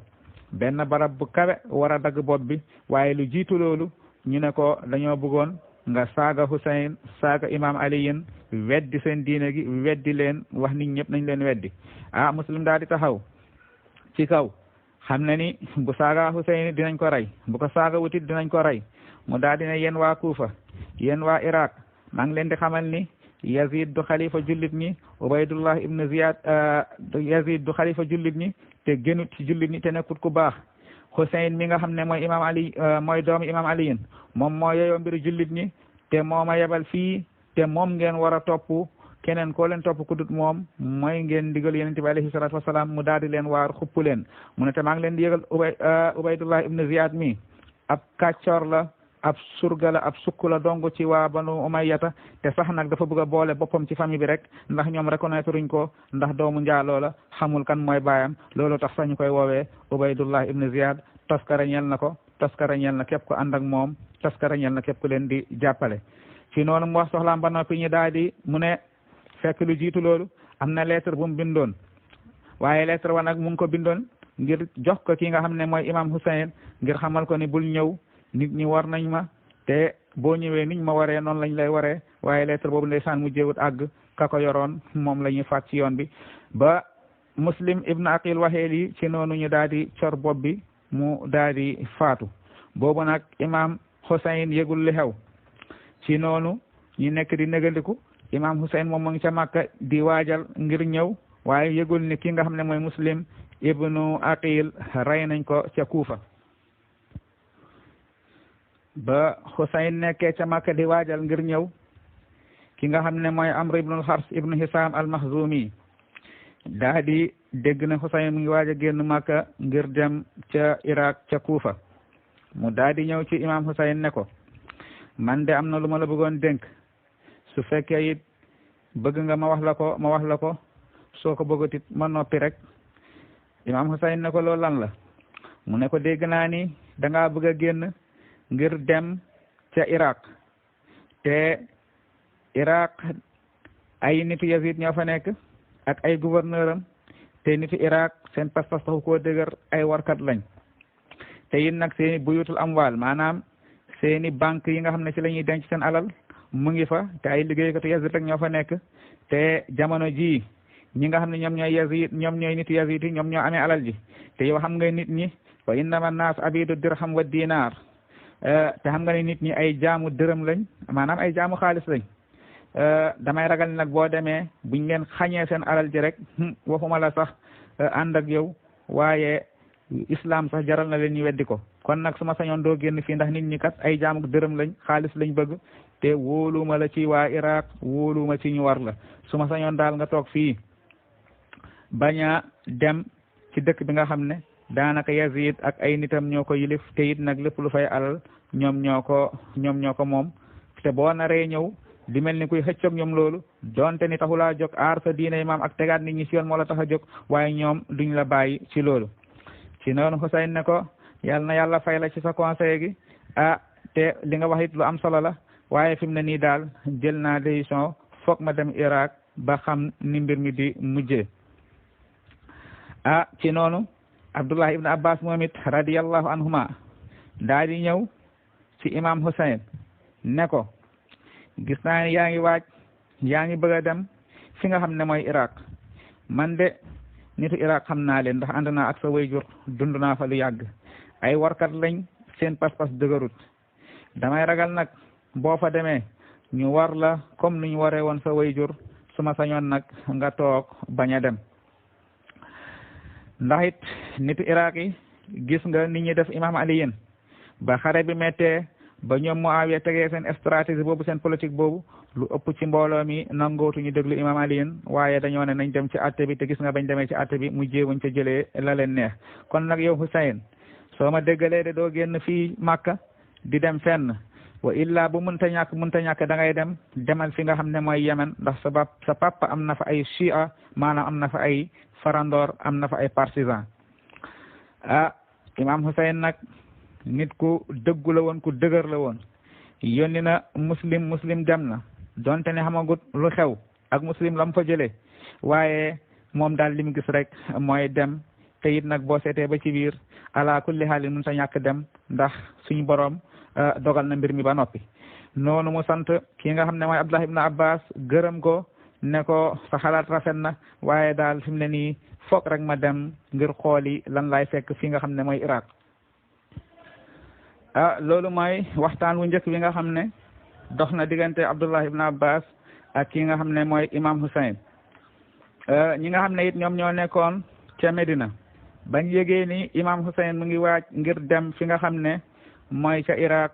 benn barab bu kawe war a dagg bopp bi waaye lu jiitu loolu ñu ne ko dañoo bëggoon nga saaga Husayn saaga imam aliyin weddi seen diine gi weddi leen wax nit ñëpp nañ leen weddi Muslim daal di taxaw ci kaw xam na ni bu saaga Husayn dinañ ko rey bu ko saaga wutit dinañ ko rey mu daal di ne yéen waa Kuufa yéen waa Iraq maa ngi leen di xamal ni Yazid du xalifa jullit ñi Ubaydullah ibnu Ziyad Yazid du xalifa jullit ñi te gënut ci jullit ñi te nekkut ku baax Husayn mi nga xam ne mooy imam Ali mooy doomu imam aliyin moom moo yeyoo mbiri jullit ñi te mooma yebal fii te moom ngeen war a topp keneen koo leen topp ku dut moom mooy ngeen digal yonent bi alayhi salaatu wasalaam mu daal di leen waar xuppu leen mu ne te maa ngi leen di yëgal Ubaydullah ibn Ziyad mi ab kàccoor la ab surga la ab sukk la dong ci waa banu umayyata te sax nag dafa bëgg a boole boppam ci famille bi rek ndax ñoom reconnaître uñ ko ndax doomu njaaloo la xamul kan mooy baayam loolu tax sax ñu koy woowee Ubaydullah ibn Ziyad taskara ñeel na ko taskara ñeel na képp ko ànd ak moom taskara ñeel na képp ku leen di jàppale ci noonu mu wax soxlaam ba noppi ñu daal di mu ne fekk lu jiitu loolu am na lettre bu mu bindoon waaye lettre wa nag mu ngi ko bindoon ngir jox ko ki nga xam ne mooy imam Husayn ngir xamal ko ni bul ñëw nit ñi war nañ ma te boo ñëwee niñ ma waree noonu lañ lay waree waaye lettre boobu ndeysaan mu jéewut àgg ka ko yoroon moom la ñuy faat ci yoon bi ba Muslim ibn Aqil waxee lii ci noonu ñu daal di cor bopp bi mu daal di faatu boobu nag imam Husayn yëgul li xew ci noonu ñu nekk di négandiku imam Husayn moom mu ngi ca Makka di waajal ngir ñëw waaye yëgul ni ki nga xam ne mooy Muslim ibnu Aqil rey nañ ko ca Kuufa ba Husayn nekkee ca Makka di waajal ngir ñëw ki nga xam ne mooy Amr ibnul Xars ibnu Hisam al-Maxzumi daa di dégg ne Husayn mu ngi waaj a génn Makka ngir dem ca Iraq ca Kuufa mu daa di ñëw ci imam Husayn ne ko man de am na lu ma la bëggoon dénk su fekkee it bëgg nga ma wax la ko soo ko bëggatit ma noppi rek imam Husayn ne ko loolu lan la mu ne ko dégg naa ni da ngaa bëgg a génn ngir dem ca Iraq te Iraq ay nitu Yazid ñoo fa nekk ak ay gouverneur am te nitu Iraq seen pas-pas taxu koo dëgër ay warkat lañ te it nag seeni buyutul amwal maanaam seeni banque yi nga xam ne ci la ñuy denc seen alal mu ngi fa te ay liggéeykatu Yazid rek ñoo fa nekk te jamono ji ñi nga xam ne ñoom ñooy Yazid ñoom ñooy nitu Yazid yi ñoom ñoo amee alal ji te yow xam nga nit ñi wa innama naas abidu dirham wa dinar te xam nga ne nit ñi ay jaamu dërëm lañ maanaam ay jaamu xaalis lañ damay ragal nag boo demee buñ leen xañee seen alal ji rek waxuma la sax ànd ak yow waaye islam sax jaral na leen ñu weddi ko kon nag su ma sañoon doo génn fii ndax nit ñi kat ay jaamu dërëm lañ xaalis lañ bëgg te wóoluma la ci waa Iraq wóoluma ci ñu war la su ma sañoon daal nga toog fii bañ a dem ci dëkk bi nga xam ne daanaka Yazid ak ay nitam ñoo ko yilif te it nag lépp lu fay alal ñoom ñoo ko moom te boo naree ñëw di mel ni kuy xëccoog ñoom loolu donte ni taxulaa jóg aar sa diine maam ak tegaat nit ñi ci yoon moo la tax a jóg waaye ñoom duñ la bàyyi ci loolu ci noonu Husayn ne ko yàlla na yàlla fay la ci sa conseil gi te li nga wax it lu am solo la waaye fi mu ne nii daal jël naa décision foog ma dem Iraq ba xam ni mbir mi di mujjee ci noonu Abdullah ibn Abbas moom it radiyallahu anhuma daa di ñëw ci imam Husayn ne ko gis naa ne yaa ngi waaj yaa ngi bëgg a dem fi nga xam ne mooy Iraq man de nitu Iraq xam naa leen ndax ànd naa ak sa wayjur dund naa fa lu yàgg ay warkat lañ seen pas-pas dëgërut damay ragal nag boo fa demee ñu war la comme ni ñu waree woon sa wayjur su ma sañoon nag nga toog bañ a dem ndax it nitu Iraq yi gis nga nit ñi def imam Ali yéen ba xare bi méttee ba ñoom Muawiya tegee seen stratégie boobu seen politique boobu lu ëpp ci mbooloo mi nangootu ñu déglu imam Ali yéen waaye dañoo ne nañ dem ci àtte bi te gis nga bañ demee ci àtte bi mu jéewuñ ca jëlee la leen neex kon nag yow Husayn soo ma déggalee de doo génn fii Makka di dem fenn wa illa bu munta ñàkk da ngay demal fi nga xam ne mooy Yemen ndax sa papa am na fa ay Shia maanaam am na fa ay farandoor am na fa ay partisan imam Husayn nag nit ku dëggu la woon ku dëgër la woon yónni na muslim dem na donte ne xamagut lu xew ak muslim lam fa jëlee waaye moom daal li mu gis rek mooy dem te it nag boo seetee ba ci biir ala kulli xaalin mun sa ñàkk dem ndax suñu borom dogal na mbir mi ba noppi noonu mu sant ki nga xam ne mooy Abdullah ibn Abbas gërëm ko ne ko sa xalaat rafet na waaye daal fi mu ne nii foog rek ma dem ngir xooli lan laay fekk fi nga xam ne mooy Iraq loolu mooy waxtaan wu njëkk bi nga xam ne dox na diggante Abdullah ibn Abbas ak ki nga xam ne mooy imam Husayn ñi nga xam ne it ñoom ñoo nekkoon ca Medina bañ yégee ni imam Hussein mu ngi waaj ngir dem fi nga xam ne mooy ca Iraq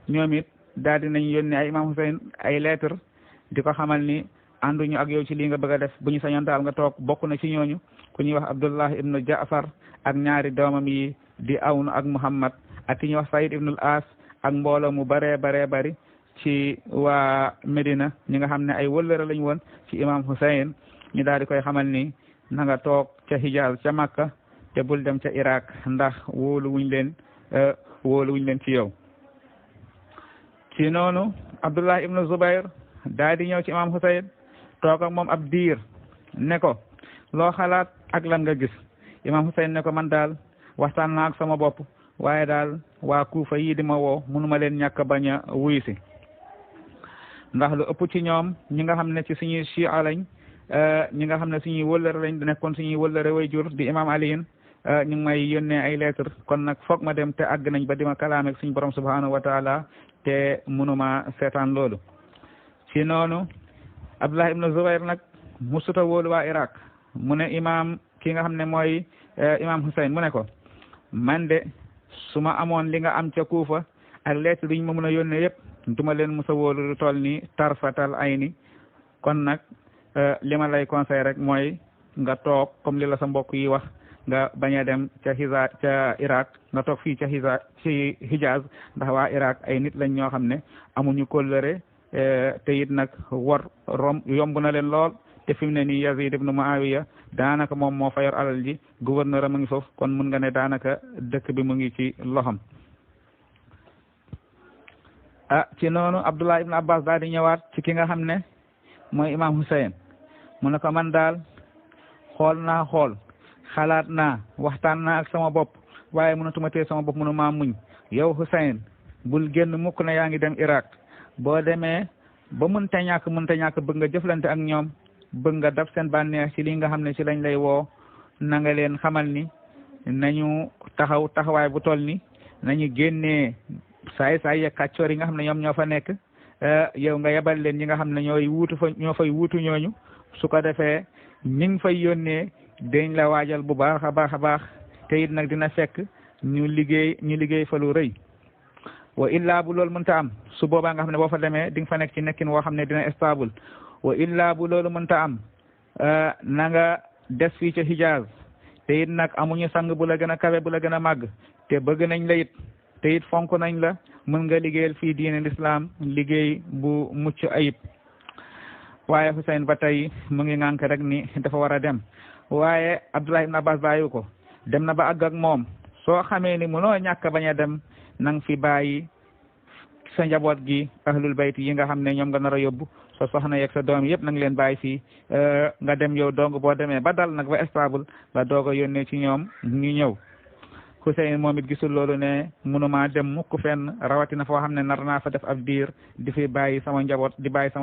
ñoom it daal di nañ yónnee ay imam Hussein ay lettre di ko xamal ni ànduñu ak yow ci lii nga bëgg a def bu ñu sañoon daal nga toog. bokk na ci ñooñu ku ñuy wax Abdullah ibnu Jaafar ak ñaari doomam yi di Awn ak Muhammad ak ki ñuy wax Saïd ibnul As ak mbooloo mu baree bari ci waa Medina ñi nga xam ne ay wëllëre lañ woon ci imam Hussein ñu daal di koy xamal ni na nga toog ca Hijaz ca Makka te bul dem ca Iraq ndax wóolu wuñ leen ci yow. ci noonu Abdullah ibnu Zubayr daal di ñëw ci imam Hussein toog ak moom ab diir ne ko loo xalaat ak lan nga gis. imam Hussein ne ko man daal waxtaan naa ak sama bopp waaye daal waa Kuufa yii di ma woo mënuma leen ñàkk bañ a wuyu si ndax lu ëpp ci ñoom ñi nga xam ne ci suñuy chia lañ ñi nga xam ne suñuy wëllëre lañ di nekkoon suñuy wëllëre way jur di imam aliyin ñu ngi may yónnee ay lettre kon nag foog ma dem te àgg nañ ba dima kalaame ak suñu borom subhanahu wa taala te mënuma seetaan loolu. ci noonu Abdullah ibnu Zubayr nag musuta wóolu waa Iraq mu ne imam ki nga xam ne mooy imam Hussein mu ne ko man de su ma amoon li nga am ca Kuufa ak lettre duñ ma mën a yónnee yëpp duma leen musa wóolu lu toll ni tarfatal ayni kon nag li ma lay conseil rek mooy nga toog comme li la sa mbokk yi wax nga bañ a dem ca Iraq nga toog fii ca Hijaz ndax waa Iraq ay nit lañ ñoo xam ne amuñu kóllëre te it nag yomb na leen lool te fi mu ne nii Yazid ibnu Muawiya daanaka moom moo fa yor alal ji gouverneur am a ngi foofu kon mun nga ne daanaka dëkk bi mu ngi ci loxam. ci noonu Abdullah ibn Abbas daal di ñëwaat ci ki nga xam ne mooy imam Hussein mu ne ko man daal xool xalaat naa waxtaan naa ak sama bopp waaye mënatuma tee sama bopp mënu maa muñ yow Hussein bul génn mukk na yaa ngi dem Iraq boo demee ba mënta ñàkk bëgg nga jëflante ak ñoom bëgg nga daf seen bànneex ci li nga xam ne ci lañ lay woo na nga leen xamal ni nañu taxawaay bu toll ni nañu génnee saay ya kàccoor yi nga xam ne ñoom ñoo fa nekk yow nga yebal leen ñi nga xam ne ñoo fay wuutu ñooñu su ko defee ñi ngi fay yónnee dañ la waajal bu baax a baax te it nag dina fekk ñu liggéey fa lu rëy wa illaa bu loolu mënta am su boobaa nga xam ne boo fa demee di nga fa nekk ci nekkin woo xam ne dina stable wa illaa bu loolu mënta am na nga des fii ca Hijaz te it nag amuñu sang bu la gën a kawe bu la gën a màgg te bëgg nañ la it te it fonk nañ la mën nga liggéeyal fii diine l'islam liggéey bu mucc ayib waaye Hussein ba tey mu ngi ŋànk rek ni dafa war a dem waaye Abdullah ibn Abbas bàyyi ko dem na ba àgg ak moom soo xamee ni mënoo ñàkk bañ a dem nang fi bàyyi sa njaboot gi ahlul bayt yi nga xam ne ñoom nga nar a yóbbu sa soxna yeeg sa doom yëpp nang leen bàyyi fii nga dem yow dong boo demee ba dal nag ba stable nga doog a yónnee ci ñoom ñu ñëw Hussein moom it gisul loolu ne mënuma dem mukk fenn rawatina foo xam ne nar naa fa def ab diir di fi bàyyi sama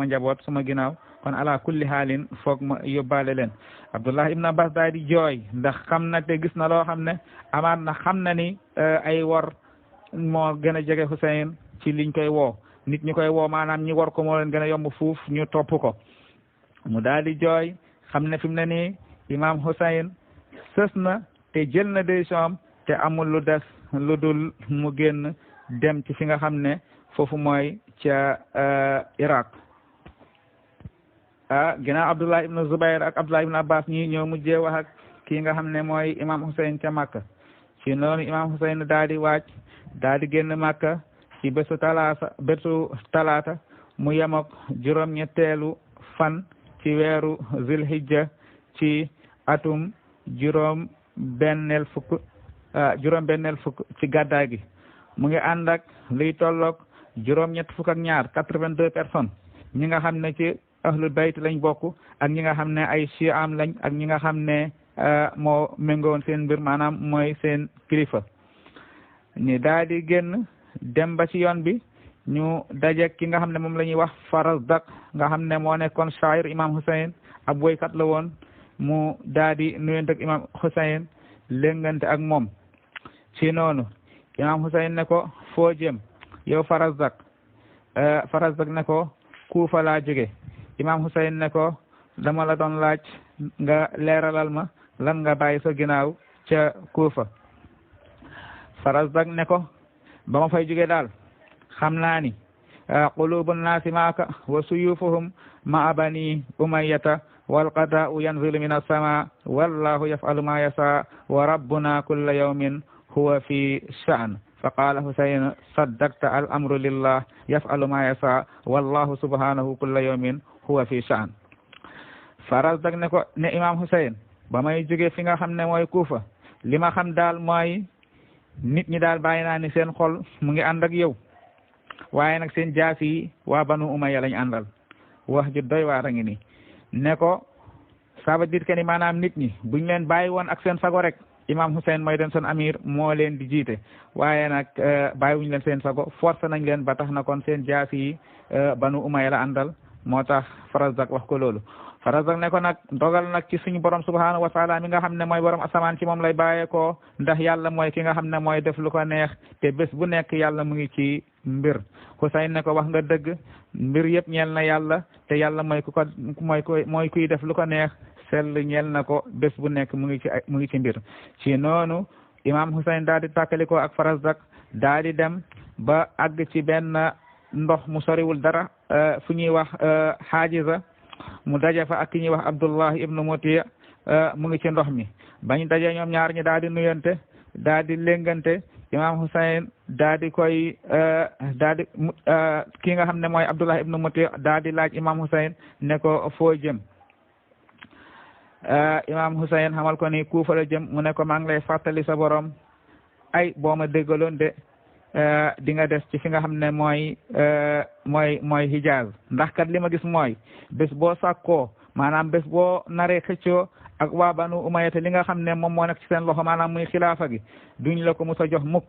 njaboot suma ginnaaw kon ala kulli haalin foog ma yóbbaale leen Abdullah ibn Abbas daal di jooy ndax xam na te gis na loo xam ne amaat na xam na ni ay wor moo gën a jege Hussein ci liñ koy woo nit ñi koy woo maanaam ñi war ko moo leen gën a yomb fuuf ñu topp ko mu daal di jooy xam ne fi mu ne nii imam Hussein sës na te jël na décision te amul lu des lu dul mu génn dem ci fi nga xam ne foofu mooy ca Iraq ginnaaw Abdullah ibn Zubayr ak Abdullah ibn Abbas ñi ñoo mujjee wax ak kii nga xam ne mooy imam Hussein ca Makka ci noonu imam Hussein daal di waaj daal di génn Makka ci bésu talaata mu yem ak juróom-ñetteelu fan ci weeru Zilhijja ci atum juróom-benneel fukk ci gàddaay gi mu ngi ànd ak luy tolloog juróom-ñett fukk ak ñaar 82 personnes ñi nga xam ne ci ahlul bayt lañ bokk ak ñi nga xam ne ay chiam lañ ak ñi nga xam ne moo méngoon seen mbir maanaam mooy seen kilifa ñu daal di génn dem ba ci yoon bi ñu daje ki nga xam ne moom la ñuy wax Farazdak nga xam ne moo nekkoon shair imam Hussein ab woykat la woon mu daal di nuyante ak imam Hussein léngante ak moom ci noonu imam Hussein ne ko foo jëm yow Farazdak ne ko Kuufa laa jóge imam Hussein ne ko dama la doon laaj nga leeralal ma lan nga bàyyi sa ginnaaw ca Kuufa. Farazdak ne ko ba ma fay jóge daal xam naa ni qulubu nnaasi maaka wa suyufuhum ma bani umayyata wal qadaa'u yanzilu min as-samaa wallahu yaf'alu ma yashaa wa rabbuna kulla yawmin huwa fi sha'n fa qaala Husayn saddaqta al amru lillah yaf'alu ma yashaa wallahu subhanahu kulla yawmin huwa fi sha'n. Farazdak ne ko ne imam Husayn ba may jóge fi nga xam ne mooy Kuufa li ma xam daal mooy nit ñi daal bàyyi naa ni seen xol mu ngi ànd ak yow waaye nag seen jaasi yi waa banu umayya lañ àndal. wax ju doy waar a ngi ni ne ko ça veut dire que ni maanaam nit ñi buñ leen bàyyi woon ak seen sago rek imam Hussein mooy doon seen amir moo leen di jiite waaye nag bàyyiwuñ leen seen sago force nañ leen ba tax na kon seen jaasi yi banu umayya la àndal moo tax Farazdak wax ko loolu. Farazdak ne ko nag dogal nag ci suñu borom subhanahu wa taala mi nga xam ne mooy borom asamaan ci moom lay bàyyeekoo ndax yàlla mooy ki nga xam ne mooy def lu ko neex te bés bu nekk yàlla mu ngi ci mbir. Husayn ne ko wax nga dëgg mbir yëpp ñeel na yàlla te yàlla mooy ku ko mooy kuy def lu ko neex sell ñeel na ko bés bu nekk mu ngi ci mbir. ci noonu imam Husayn daal di tàkkalikoo ak Farazdak daal di dem ba àgg ci benn ndox mu soriwul dara fu ñuy wax Haajiza mu daje fa ak ki ñuy wax Abdullah ibnu Muti mu ngi ci ndox mi bañ daje ñoom ñaar ñi daal di nuyante daal di léngante imam Husayn daal di koy ki nga xam ne mooy Abdullah ibnu Muti daal di laaj imam Husayn ne ko foo jëm. imam Husayn xamal ko ni Kuufa la jëm mu ne ko maa ngi lay fàttali sa borom ay boo ma déggaloon de di nga des ci fi nga xam ne mooy Hijaz ndax kat li ma gis mooy bés boo sàkkoo maanaam bés boo naree xëccoo ak waa banu umayya li nga xam ne moom moo nekk ci seen loxo maanaam muy xilaafa gi duñ la ko mos a jox mukk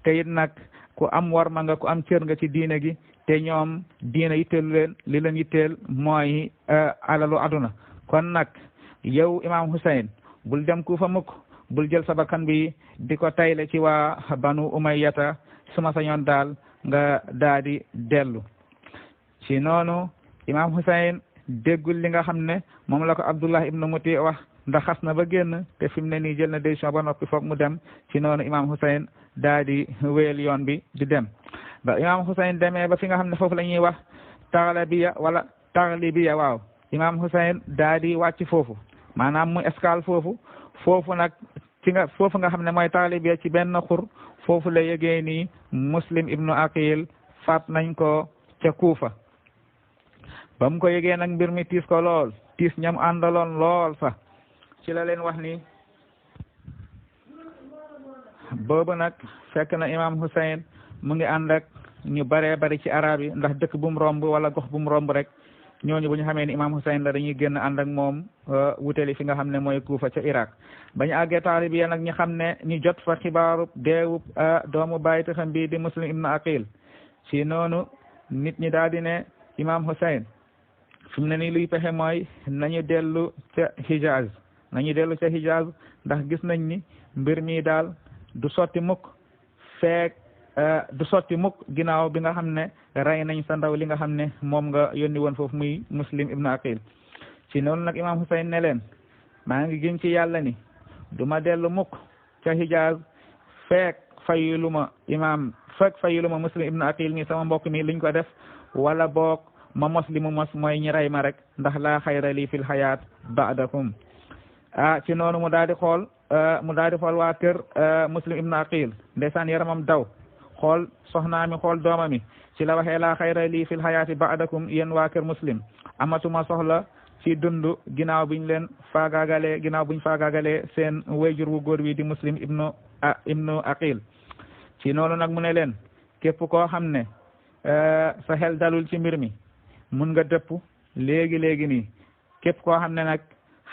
te it nag ku am warma nga ku am cër nga ci diine gi te ñoom diine yitteelu leen li leen yitteel mooy alalu aduna kon nag yow imam Husayn bul dem Kuufa mukk bul jël sa bakkan bi di ko tayle ci waa banu umayyata suma sañoon daal nga daal di dellu. ci noonu imam Husayn déggul li nga xam ne moom la ko Abdullah ibnu Muti wax ndax xas na ba génn te fi mu ne nii jël na décision ba noppi foog mu dem. ci noonu imam Husayn daal di wéyal yoon bi di dem ba imam Husayn demee ba fi nga xam ne foofu la ñuy wax Taglibiya waaw imam Husayn daal di wàcc foofu maanaam mu escale foofu nag foofu nga xam ne mooy Taglibiya ci benn xur foofu la yëgee ni Muslim ibnu Aqil faat nañ ko ca Kuufa ba mu ko yëgee nag mbir mi tiis ko lool tiis ñam àndaloon lool sax ci la leen wax ni boobu nag fekk na imam Husayn mu ngi ànd ak ñu baree bari ci arab yi ndax dëkk bu mu romb wala gox bu mu romb rek ñooñu bu ñu xamee ni imam Husayn la dañuy génn ànd ak moom wuteli fi nga xam ne mooy Kuufa ca Iraq ba ñu àggee Taglibiya nag ñu xam ne ñu jot fa xibaaru deewub doomu bàyyi taxam bii di Muslim ibnu Aqil ci noonu nit ñi daal di ne imam Husayn fi mu ne nii luy pexe mooy nañu dellu ca Hijaz ndax gis nañ ni mbir mi daal du sotti mukk ginnaaw bi nga xam ne rey nañ sa ndaw li nga xam ne moom nga yónni woon foofu muy Muslim ibnu Aqil ci noonu nag imam Husayn ne leen maa ngi gën ci yàlla ni du ma dellu mukk ca Hijaz fekk fayuluma Muslim ibnu Aqil mi sama mbokk mi liñ ko def wala boog ma mos li mu mos mooy ñi rey ma rek ndax laa xayra li fil xayaat ba'dakum ci noonu mu daal di xool waa kër Muslim ibnu Aqil ndeysaan yaramam daw xool soxnaami xool doomami ci la waxee laa xayra lii fil xayaati ba'dakum yéen waa kër Muslim amatuma soxla ci dund ginnaaw buñ faagaagalee seen wayjur wu góor wi di Muslim ibnu Aqil ci noonu nag mu ne leen képp koo xam ne sa xel dalul ci mbir mi mun nga dëpp léegi nii képp koo xam ne nag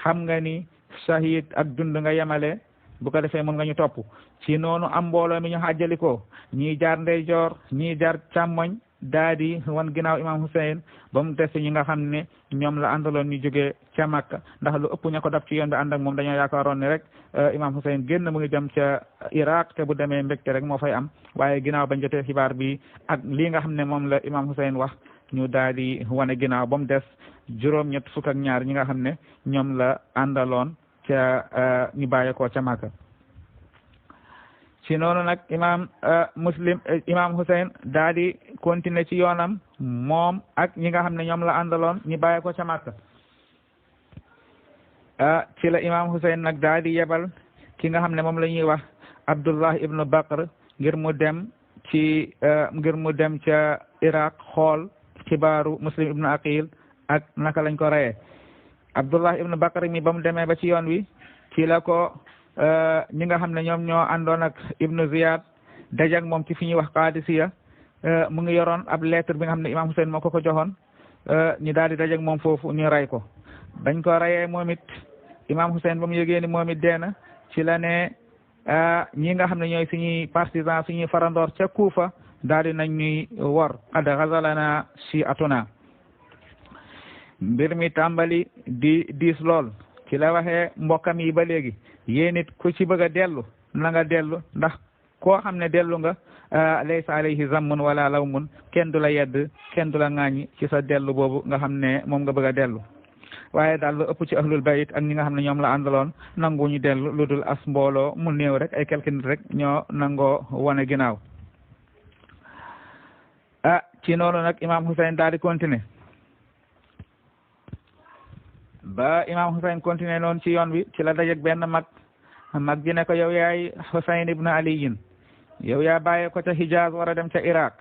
xam nga ni shahid ak dund nga yemale bu ko defee mun nga ñu topp ci noonu am mbooloo mi ñu xàjjalikoo ñii jaar ndeyjoor ñii jaar càmmoñ daa di wan ginnaaw imam Husayn ba mu des ñi nga xam ne ñoom la àndaloon ñu jógee ca Makka ndax lu ëpp ña ko dab ci yoon bi ànd ak moom dañoo yaakaaroon ne rek imam Husayn génn mu ngi jëm ca Iraq te bu demee mbégte rek moo fay am waaye ginnaaw bañ jotee xibaar bi ak lii nga xam ne moom la imam Husayn wax ñu daal di wane ginnaaw ba mu des juróom-ñett fukk ak ñaar ñi nga xam ne ñoom la àndaloon ca ñu bàyyeekoo ca Makka ci noonu nag imam Hussein daa di continuer ci yoonam moom ak ñi nga xam ne ñoom la àndaloon ñi bàyyi ko ca Makka ci la imam Hussein nag daa di yebal ki nga xam ne moom la ñuy wax Abdullah ibnu Bakr ngir mu dem ca Iraq xool xibaaru Muslim ibnu Aqil ak naka lañ ko reyee Abdullah ibnu Bakr mi ba mu demee ba ci yoon wi ci la ko ñi nga xam ne ñoom ñoo àndoon ak ibnu Ziyad dajak moom ci fi ñuy wax Qadisiya mu ngi yoroon ab lettre bi nga xam ne imam Hussein moo ko joxoon ñu daal di dajak moom foofu ñu rey ko bañ ko reyee moom it imam Hussein ba mu yëgee ni moom it dee na ci la ne ñi nga xam ne ñooy suñuy partisan suñuy farandoor ca Kuufa daal di nañ ñuy wor qad ghazalana shi'atuna mbir mi tàmbali di diis lool ci la waxee mbokkam yi ba léegi yéen it ku ci bëgg a dellu na nga dellu ndax koo xam ne dellu nga laysa alayhi zammun wala lawmun kenn du la yedd kenn du la ŋaañi ci sa dellu boobu nga xam ne moom nga bëgg a dellu waaye daal lu ëpp ci ahlul bayt ak ñi nga xam ne ñoom la àndaloon nanguñu dellu lu dul as mbooloo mu néew rek ay quelques nit rek ñoo nangoo wane ginnaaw ci noonu nag imam Hussein daal di continuer ba imam Hussein continuer noonu ci yoon wi ci la dajeg benn mag ji ne ko yow yaay Hussein ibn aliyin yow yaa bàyyee ko ca Hijaz war a dem ca Iraq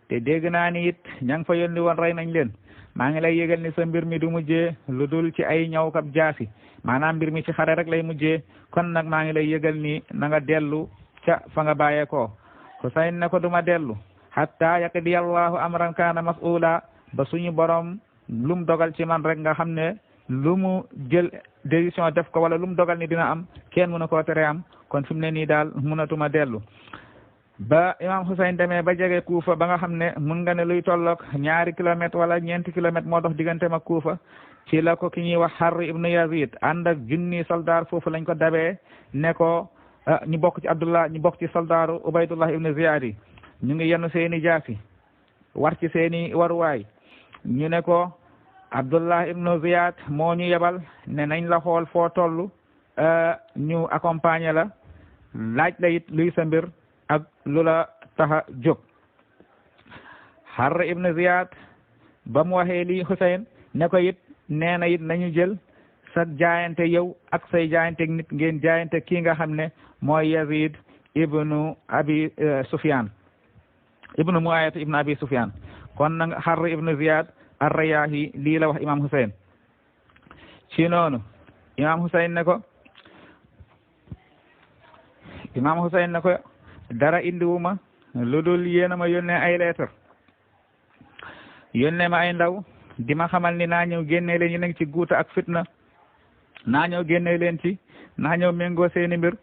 te dégg naa ni it ña ngi fa yónni woon rey nañ leen maa ngi lay yëgal ni sa mbir mi du mujjee lu dul ci ay ñaw kab jaasi maanaam mbir mi ci xare rek lay mujjee kon nag maa ngi lay yëgal ni na nga dellu ca fa nga bàyyee ko Hussein ne ko duma dellu hatta yaqdi allahu amran kaana mas'ula ba suñu borom lum dogal ci man rek nga xam ne lu mu jël décision def ko wala lu mu dogal ni dina am kenn mënu koo tere am kon fi mu ne nii daal mënatuma dellu ba imam Hussein demee ba jege Kuufa ba nga xam ne mun nga ne luy tolloog 2 kilomètres wala 4 kilomètres moo dox digganteem ak Kuufa ci la ko ki ñuy wax Harr ibnu Yazid ànd ak junni soldaar foofu lañ ko dabee ne ko ñu bokk ci soldaaru Ubaydullah ibnu Ziyad yi ñu ngi yenu seeni jaasi war ci seeni waruwaay ñu ne ko Abdullah ibnu Ziyad moo ñu yebal ne nañ la xool foo toll ñu accompagner la laaj la it luy sa mbir ak lu la tax a jóg Harr ibnu Ziyad ba mu waxee lii Hussein ne ko it nee na it nañu jël sa jaayante yow ak say jaayante nit ngeen jaayante kii nga xam ne mooy Yazid ibnu Abi Sufyan ibnu Muayyah ibnu Abi Sufyan kon nag Harr ibnu Ziyad ar-Riyahi lii la wax imam Hussein ci noonu imam Hussein ne ko dara indiwuma lu dul yéena ma yónnee ay lettre yónnee ma ay ndaw di ma xamal ni naa ñëw génnee leen yi nekk ci guuta ak fitna naa ñëw génnee leen ci naa ñëw méngoo seeni mbir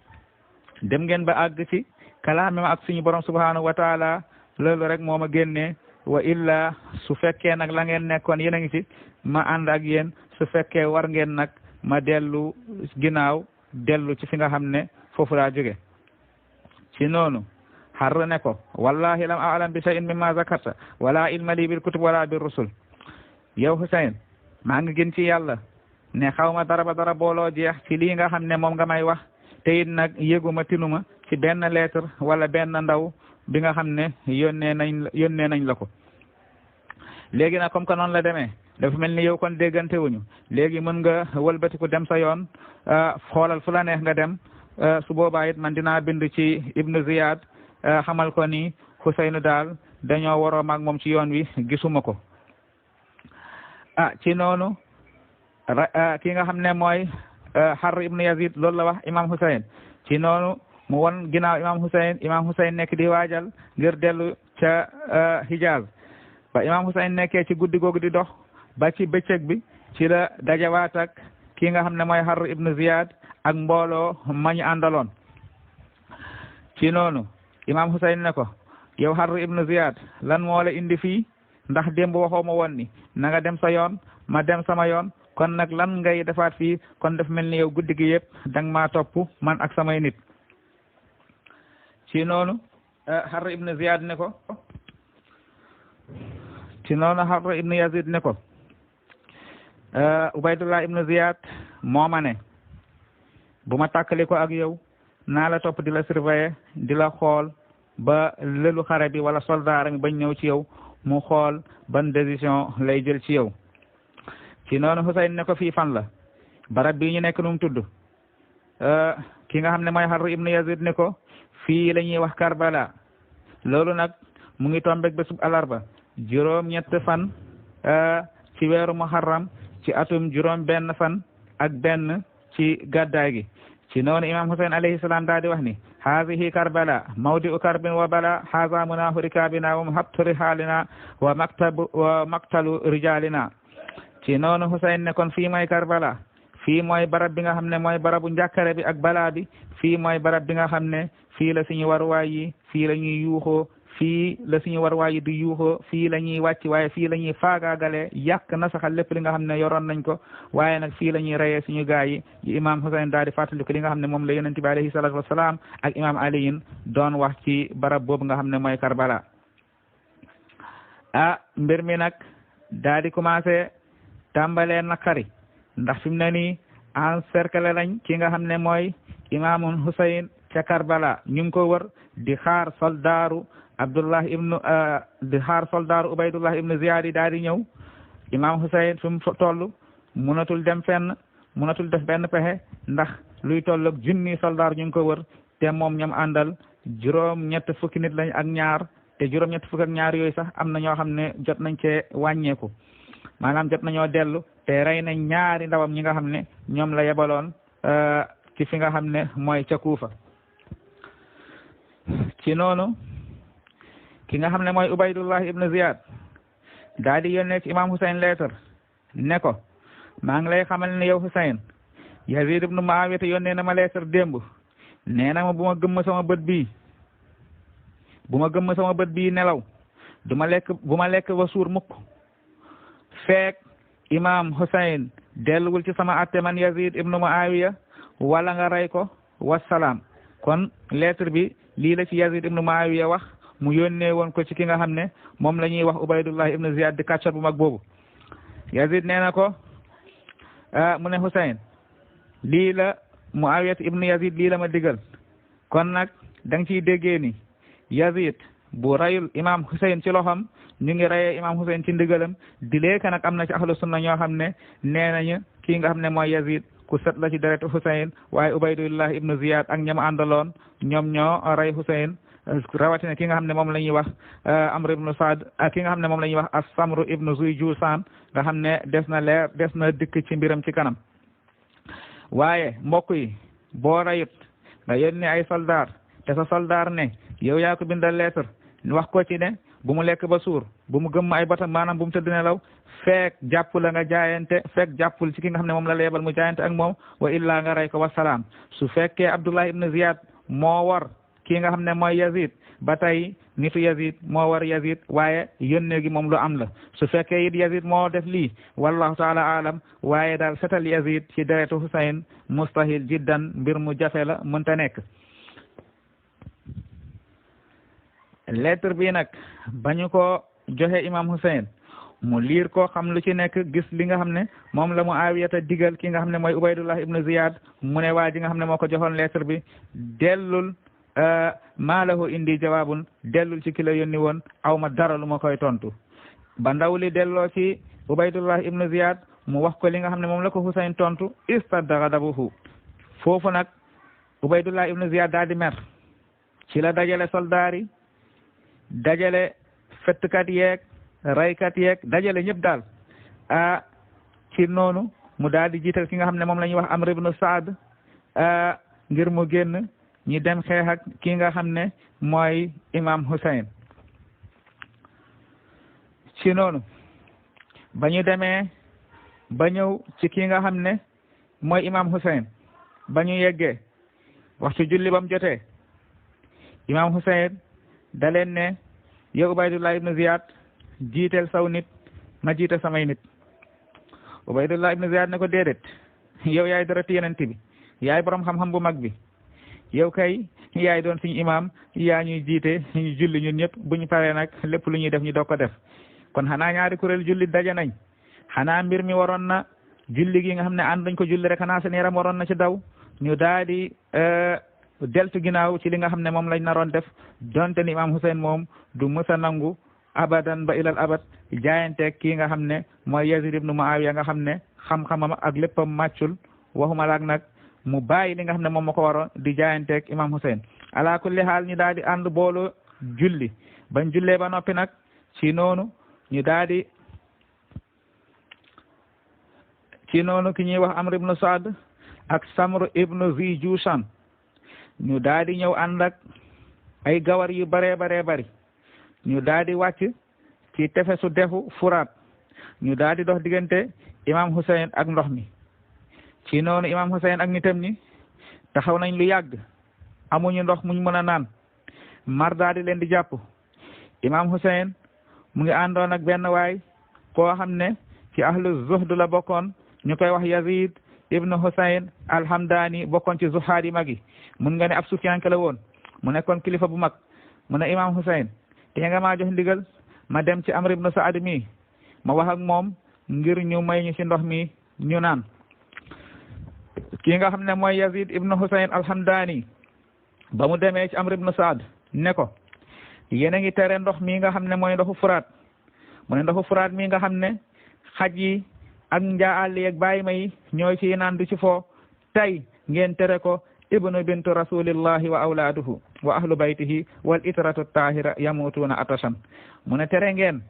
dem ngeen ba àgg ci kalaame ma ak suñu borom subhanahu wa taala loolu rek moo ma génnee wa illa su fekkee nag la ngeen nekkoon yéen a ngi ci ma ànd ak yéen su fekkee war ngeen nag ma dellu ginnaaw dellu ci fi nga xam ne foofu laa jóge ci noonu Harr ne ko wallahi lam a'lam bi shay'in mimma zakarta wala ilma li bil kutub wala bir rusul yow Hussein maa ngi gën ci yàlla ne xaw ma dara ba dara booloo jeex ci lii nga xam ne moom nga may wax te it nag yëguma tinuma ci benn lettre wala benn ndaw bi nga xam ne yónnee nañ la ko léegi nag comme que noonu la demee dafa mel ni yow kon déggante wuñu léegi mën nga wëlbatiku dem sa yoon xoolal fu la neex nga dem su boobaa it man dinaa bind ci Ibnu Ziyad xamal ko ni Hussein daal dañoo waroo maag moom ci yoon wi gisuma ko ci noonu ki nga xam ne mooy Harr ibnu Yazid loolu la wax imam Hussein ci noonu mu won ginnaaw imam Hussein nekk di waajal ngir dellu ca Hijaz ba imam Hussein nekkee ci guddi googu di dox ba ci bëccëg bi ci la dajawaat ak ki nga xam ne mooy Harr ibnu Ziyad ak mbooloo mañu àndaloon ci noonu imam Hussein ne ko yow Harr ibnu Ziyad lan moo la indi fii ndax démb waxoo ma woon ni na nga dem sa yoon ma dem sama yoon kon nag lan ngay defaat fii kon def mel ni yow guddi gi yëpp danga maa topp man ak samay nit ci noonu Harr ibnu Ziyad ne ko ci noonu Harr ibnu Yazid ne ko Ubaydullah ibnu Ziyad moo ma ne bu ma tàkkali ko ak yow naa la topp di la surveiller di la xool ba lëlu xare bi wala soldat bañ ñëw ci yow mu xool ban décision lay jël ci yow. ci noonu Husayn ne ko fii fan la barab bii ñu nekk nu mu tudd ki nga xam ne mooy Harr ibnu Yazid ne ko fii la ñuy wax Karbala. loolu nag mu ngi tombeeg bésub alarba juróom-ñett fan ci weeru Muharram ci atum juróom-benn fan ak benn ci gàddaay gi. ci noonu imam Husayn alayhi salaam daal di wax ni haadihi Karbala mawdi'u karbin wa bala haza munaahu rikaabina wa muhabtu rihaalina wa maktalu rijaalina. ci noonu Husayn ne kon fii mooy Karbala fii mooy barab bi nga xam ne mooy barabu njàkkare bi ak balaa bi fii mooy barab bi nga xam ne fii la suñu waruwaay yi fii la ñuy yuuxoo fii la suñu waruwaay yi di yuuxoo fii la ñuy wàcc waaye fii la ñuy faagaagale yàq na saxal lépp li nga xam ne yoroon nañ ko waaye nag fii la ñuy reyee suñu gaay yi imam Husayn daal di fàttaliku li nga xam ne moom la yonent bi alayhi salaatu wasalaam ak imam aliyin doon wax ci barab boobu nga xam ne mooy Karbala. mbir mi nag daal di commencé tàmbalee naqari ndax fi mu ne nii encerclé lañ ki nga xam ne mooy imaamun Husayn ca Karbala ñu ngi ko wër di xaar soldaaru Ubaydullah ibnu Ziyad yi daal di ñëw. imaam Husayn fi mu toll munatul dem fenn munatul def benn pexe ndax luy toll ak junni soldaar ñu ngi ko wër te moom ñam àndal juróom-ñett fukki nit lañ ak ñaar te juróom-ñett fukki ak ñaar yooyu sax am na ñoo xam ne jot nañ cee wàññeeku maanaam jot nañoo dellu te rey nañ ñaari ndawam ñi nga xam ne ñoom la yebaloon ci fi nga xam ne mooy ca Kuufa. ci noonu ki nga xam ne mooy Ubaydullah ibn Ziyad daal di yónnee ci imam Husayn leetar ne ko maa ngi lay xamal ne yow Husayn Yazid ibn Muawiya yónnee na ma leetar démb nee na ma bu ma gëmm sama bët bii nelaw bu ma lekk ba suur mukk feek imam Husayn delluwul ci sama atte man Yazid ibn Muawiya wala nga rey ko wasalaam. kon lettre bi lii la ci Yazid ibn Muawiya wax mu yónnee woon ko ci ki nga xam ne moom la ñuy wax Ubaydullah ibn Ziyad di kàccat bu mag boobu. Yazid nee na ko mu ne Husayn lii la Muawiya ibn Yazid lii la ma digal kon nag da nga ciy déggee ni Yazid bu rayul imam Husayn ci loxam ñu ngi rayee imam Husayn ci ndigalam di leeka nag am na ci ahlu sunna ñoo xam ne nee nañu kii nga xam ne mooy Yazid ku set la ci deretu Husayn waaye Ubaydullah ibn Ziyad ak ñam àndaloon ñoom ñoo rey Husayn rawatina ki nga xam ne moom la ñuy wax Amr ibn Saad ak ki nga xam ne moom la ñuy wax as-Samru ibn Zuyjusaan nga xam ne des na dikk ci mbiram ci kanam. waaye mbokk yi boo rayut nga yónni ay soldaar te sa soldaar ne yow yaa ko bindal lettre wax ko ci ne bu mu lekk ba suur bu mu gëmm ay batam maanaam bu mu tëdd nelaw fekk jàpp la nga jaayante fekk jàppul ci ki nga xam ne moom la leebal mu jaayante ak moom wa illaa nga rey ko wasalaam. su fekkee Abdullah ibn Ziyad moo war kii nga xam ne mooy Yazid ba tey nitu Yazid moo war Yazid waaye yónnee gi moom lu am la su fekkee it Yazid moo def lii wallahu taala alam waaye daal setal Yazid ci deretu Husayn mustahil jiddan mbir mu jafe la mënta nekk. lettre bi nag bañu ko joxe imam Husayn mu liir ko xam lu ci nekk gis li nga xam ne moom la Muawiyata digal ki nga xam ne mooy Ubaydullah ibn Ziyad mu ne waa ji nga xam ne moo ko joxoon lettre bi dellul maalahu indi jawaabun dellul ci ki la yónni woon aw ma dara lu ma koy tontu. ba ndaw li delloo ci Ubaydullah ibn Ziyad mu wax ko li nga xam ne moom la ko Husayn tontu istadda ghadabuhu foofu nag Ubaydullah ibn Ziyad daal di mer ci la dajale soldaar yi dajale fettkat yeeg raykat yeeg dajale ñëpp daal ci noonu mu daal di jiital ki nga xam ne moom la ñuy wax Amr ibn Saad ngir mu génn ñi dem xeex ak ki nga xam ne mooy imam Husayn. ci noonu ba ñu demee ba ñëw ci ki nga xam ne mooy imam Husayn ba ñu yeggee waxtu julli ba mu jotee imam Husayn da leen ne yow Ubaydullah ibn Ziyad jiiteel saw nit ma jiite samay nit. Ubaydullah ibn Ziyad ne ko déedéet yow yaay dara yenent bi yaay borom xam-xam bu mag bi yow kay yaay doon suñu imam yaa ñuy jiite ñu julli ñun ñëpp bu ñu paree nag lépp lu ñuy def ñu doog ko def kon xanaa ñaari kuréel julli daje nañ xanaa mbir mi waroon na julli gi nga xam ne ànd dañ ko julli rek xanaa seen yaram waroon na ci daw ñu daal di deltu ginnaaw ci li nga xam ne moom lañ naroon def donte ni imam Hussein moom du mësa nangu abadan ba ilal abad jaayanteeg kii nga xam ne mooy Yazid ibnu Muawiya nga xam ne xam-xamam ak léppam màccul waxuma laak nag mu bàyyi li nga xam ne moom ma ko waroon di jaayanteeg imam Hussein ala kulli haal ñu daal di ànd boolu julli bañ jullee ba noppi nag ci noonu ñu daal di ci noonu ki ñuy wax Amr ibnu Saad ak Samr ibnu Zi Jushan ñu daal di ñëw ànd ak ay gawar yu baree bari ñu daal di wàcc ci tefesu defu Furaat ñu daal di dox diggante imam Hussein ak ndox mi ci noonu imam Hussein ak nitam ñi taxaw nañ lu yàgg amuñu ndox muñ mën a naan mar daal di leen di jàpp imam Hussein mu ngi àndoon ak benn waay koo xam ne ci ahlu zuhd la bokkoon ñu koy wax Yazid ibnu Hussein al-Hamdani bokkoon ci zuhaad yi magi mun nga ne ab sufiyanke la woon mu nekkoon kilifa bu mag mu ne imam Hussein te nga maa jox ndigal ma dem ci Amr ibnu Saad mi ma wax ak moom ngir ñu may ñu ci ndox mi ñu naan kii nga xam ne mooy Yazid ibnu Hussein al-Hamdani ba mu demee ci Amr ibnu Saad ne ko yéen a ngi tere ndox mi nga xam ne mooy ndoxu Furaat mu ne ndoxu Furaat mi nga xam ne xaj yi ak njaa àll yeeg bàyyi ma yi ñooy ci naan du ci foo tey ngeen tere ko ibnu bintu rasulillahi wa awlaaduhu wa ahlu baytihi wal itratu tahira yamutuuna atashan mu ne tere ngeen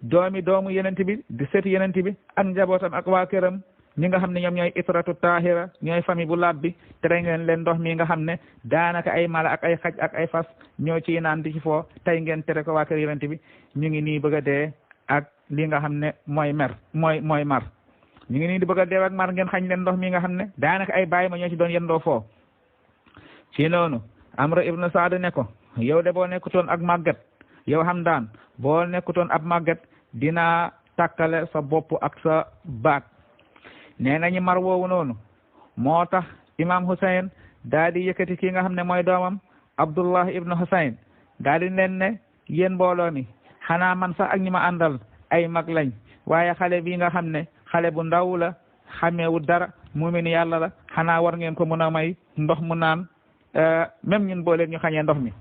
doomu yenent bi di seti yenent bi ak njabootam ak waa këram ñi nga xam ne ñoom ñooy itratu tahira ñooy famille bu laab bi tere ngeen leen ndox mi nga xam ne daanaka ay mala ak ay xaj ak ay fas ñoo ci naan di ci foo tey ngeen tere ko waa kër yenent bi ñu ngi nii bëgg a dee ak li nga xam ne mooy mar ñu ngi nii di bëgg a dee ak mar ngeen xañ leen ndox mi nga xam ne daanaka ay bàyyi ma ñoo ci doon yendoo foo ci noonu Amr ibnu Saad ne ko yow de boo nekkutoon ak màggat yow Hamdaan boo nekkutoon ab màggat dinaa takkale sa bopp ak sa baat nee nañu mar woowu noonu moo tax imam Hussein daal di yëkkati ki nga xam ne mooy doomam Abdullah ibnu Hussein daal di leen ne yéen mbooloo mi xanaa man sax ak ñi ma àndal ay mag lañ waaye xale bii nga xam ne xale bu ndaw la xameewul dara mumin yàlla la xanaa war ngeen ko mën a may ndox mu naan même ñun boo leen ñu xañee ndox mi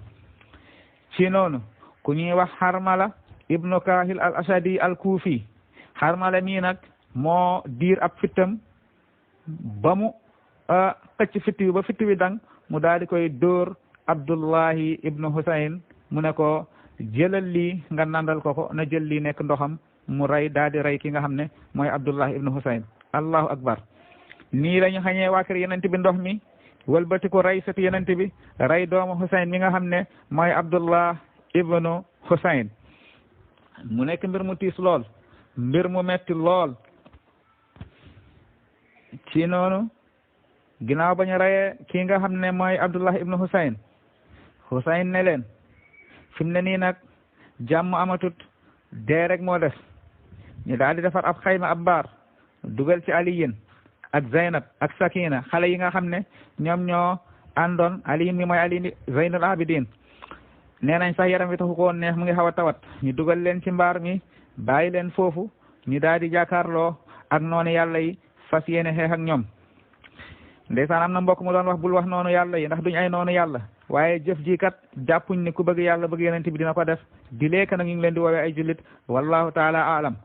ci noonu ku ñuy wax Harmala ibnu Kahil al Ashadi al Kufi Harmala mii nag moo diir ab fittam ba mu xëcc fitt bi ba fitt bi dang mu daal di koy dóor Abdullahi ibnu Hussein mu ne ko jëlal lii nga nandal ko na jël lii nekk ndoxam mu rey daal di rey ki nga xam ne mooy Abdullahi ibnu Hussein allahu akbar nii la ñu xañee waa kër yenent bi ndox mi wëlbati ko rey sati yenent bi rey doomu Hussein mi nga xam ne mooy Abdullah ibnu Hussein mu nekk mbir mu tiis lool mbir mu metti lool ci noonu ginnaaw ba ñu reyee kii nga xam ne mooy Abdullah ibnu Hussein ne leen fi mu ne nii nag jàmm amatut dee rek moo des ñu daal di defar ab xayma ab baar dugal ci Aliyin ak Zaynab ak Sakina xale yi nga xam ne ñoom ñoo àndoon Aliyin mi mooy Ali Zaynul Abidin nee nañ sax yaram wi taxu ko woon neex mu ngi xaw a tawat ñu dugal leen ci mbaar mi bàyyi leen foofu ñu daal di jàkkaarloo ak noonu yàlla yi fas yéene xeex ak ñoom ndeysaan am na mbokk mu doon wax bul wax noonu yàlla yi ndax duñ ay noonu yàlla waaye jëf ji kat jàppuñ ni ku bëgg yàlla bëgg yeneen bi dina ko def di lekk nag ñu ngi leen di woowee ay jullit wallahu taala alam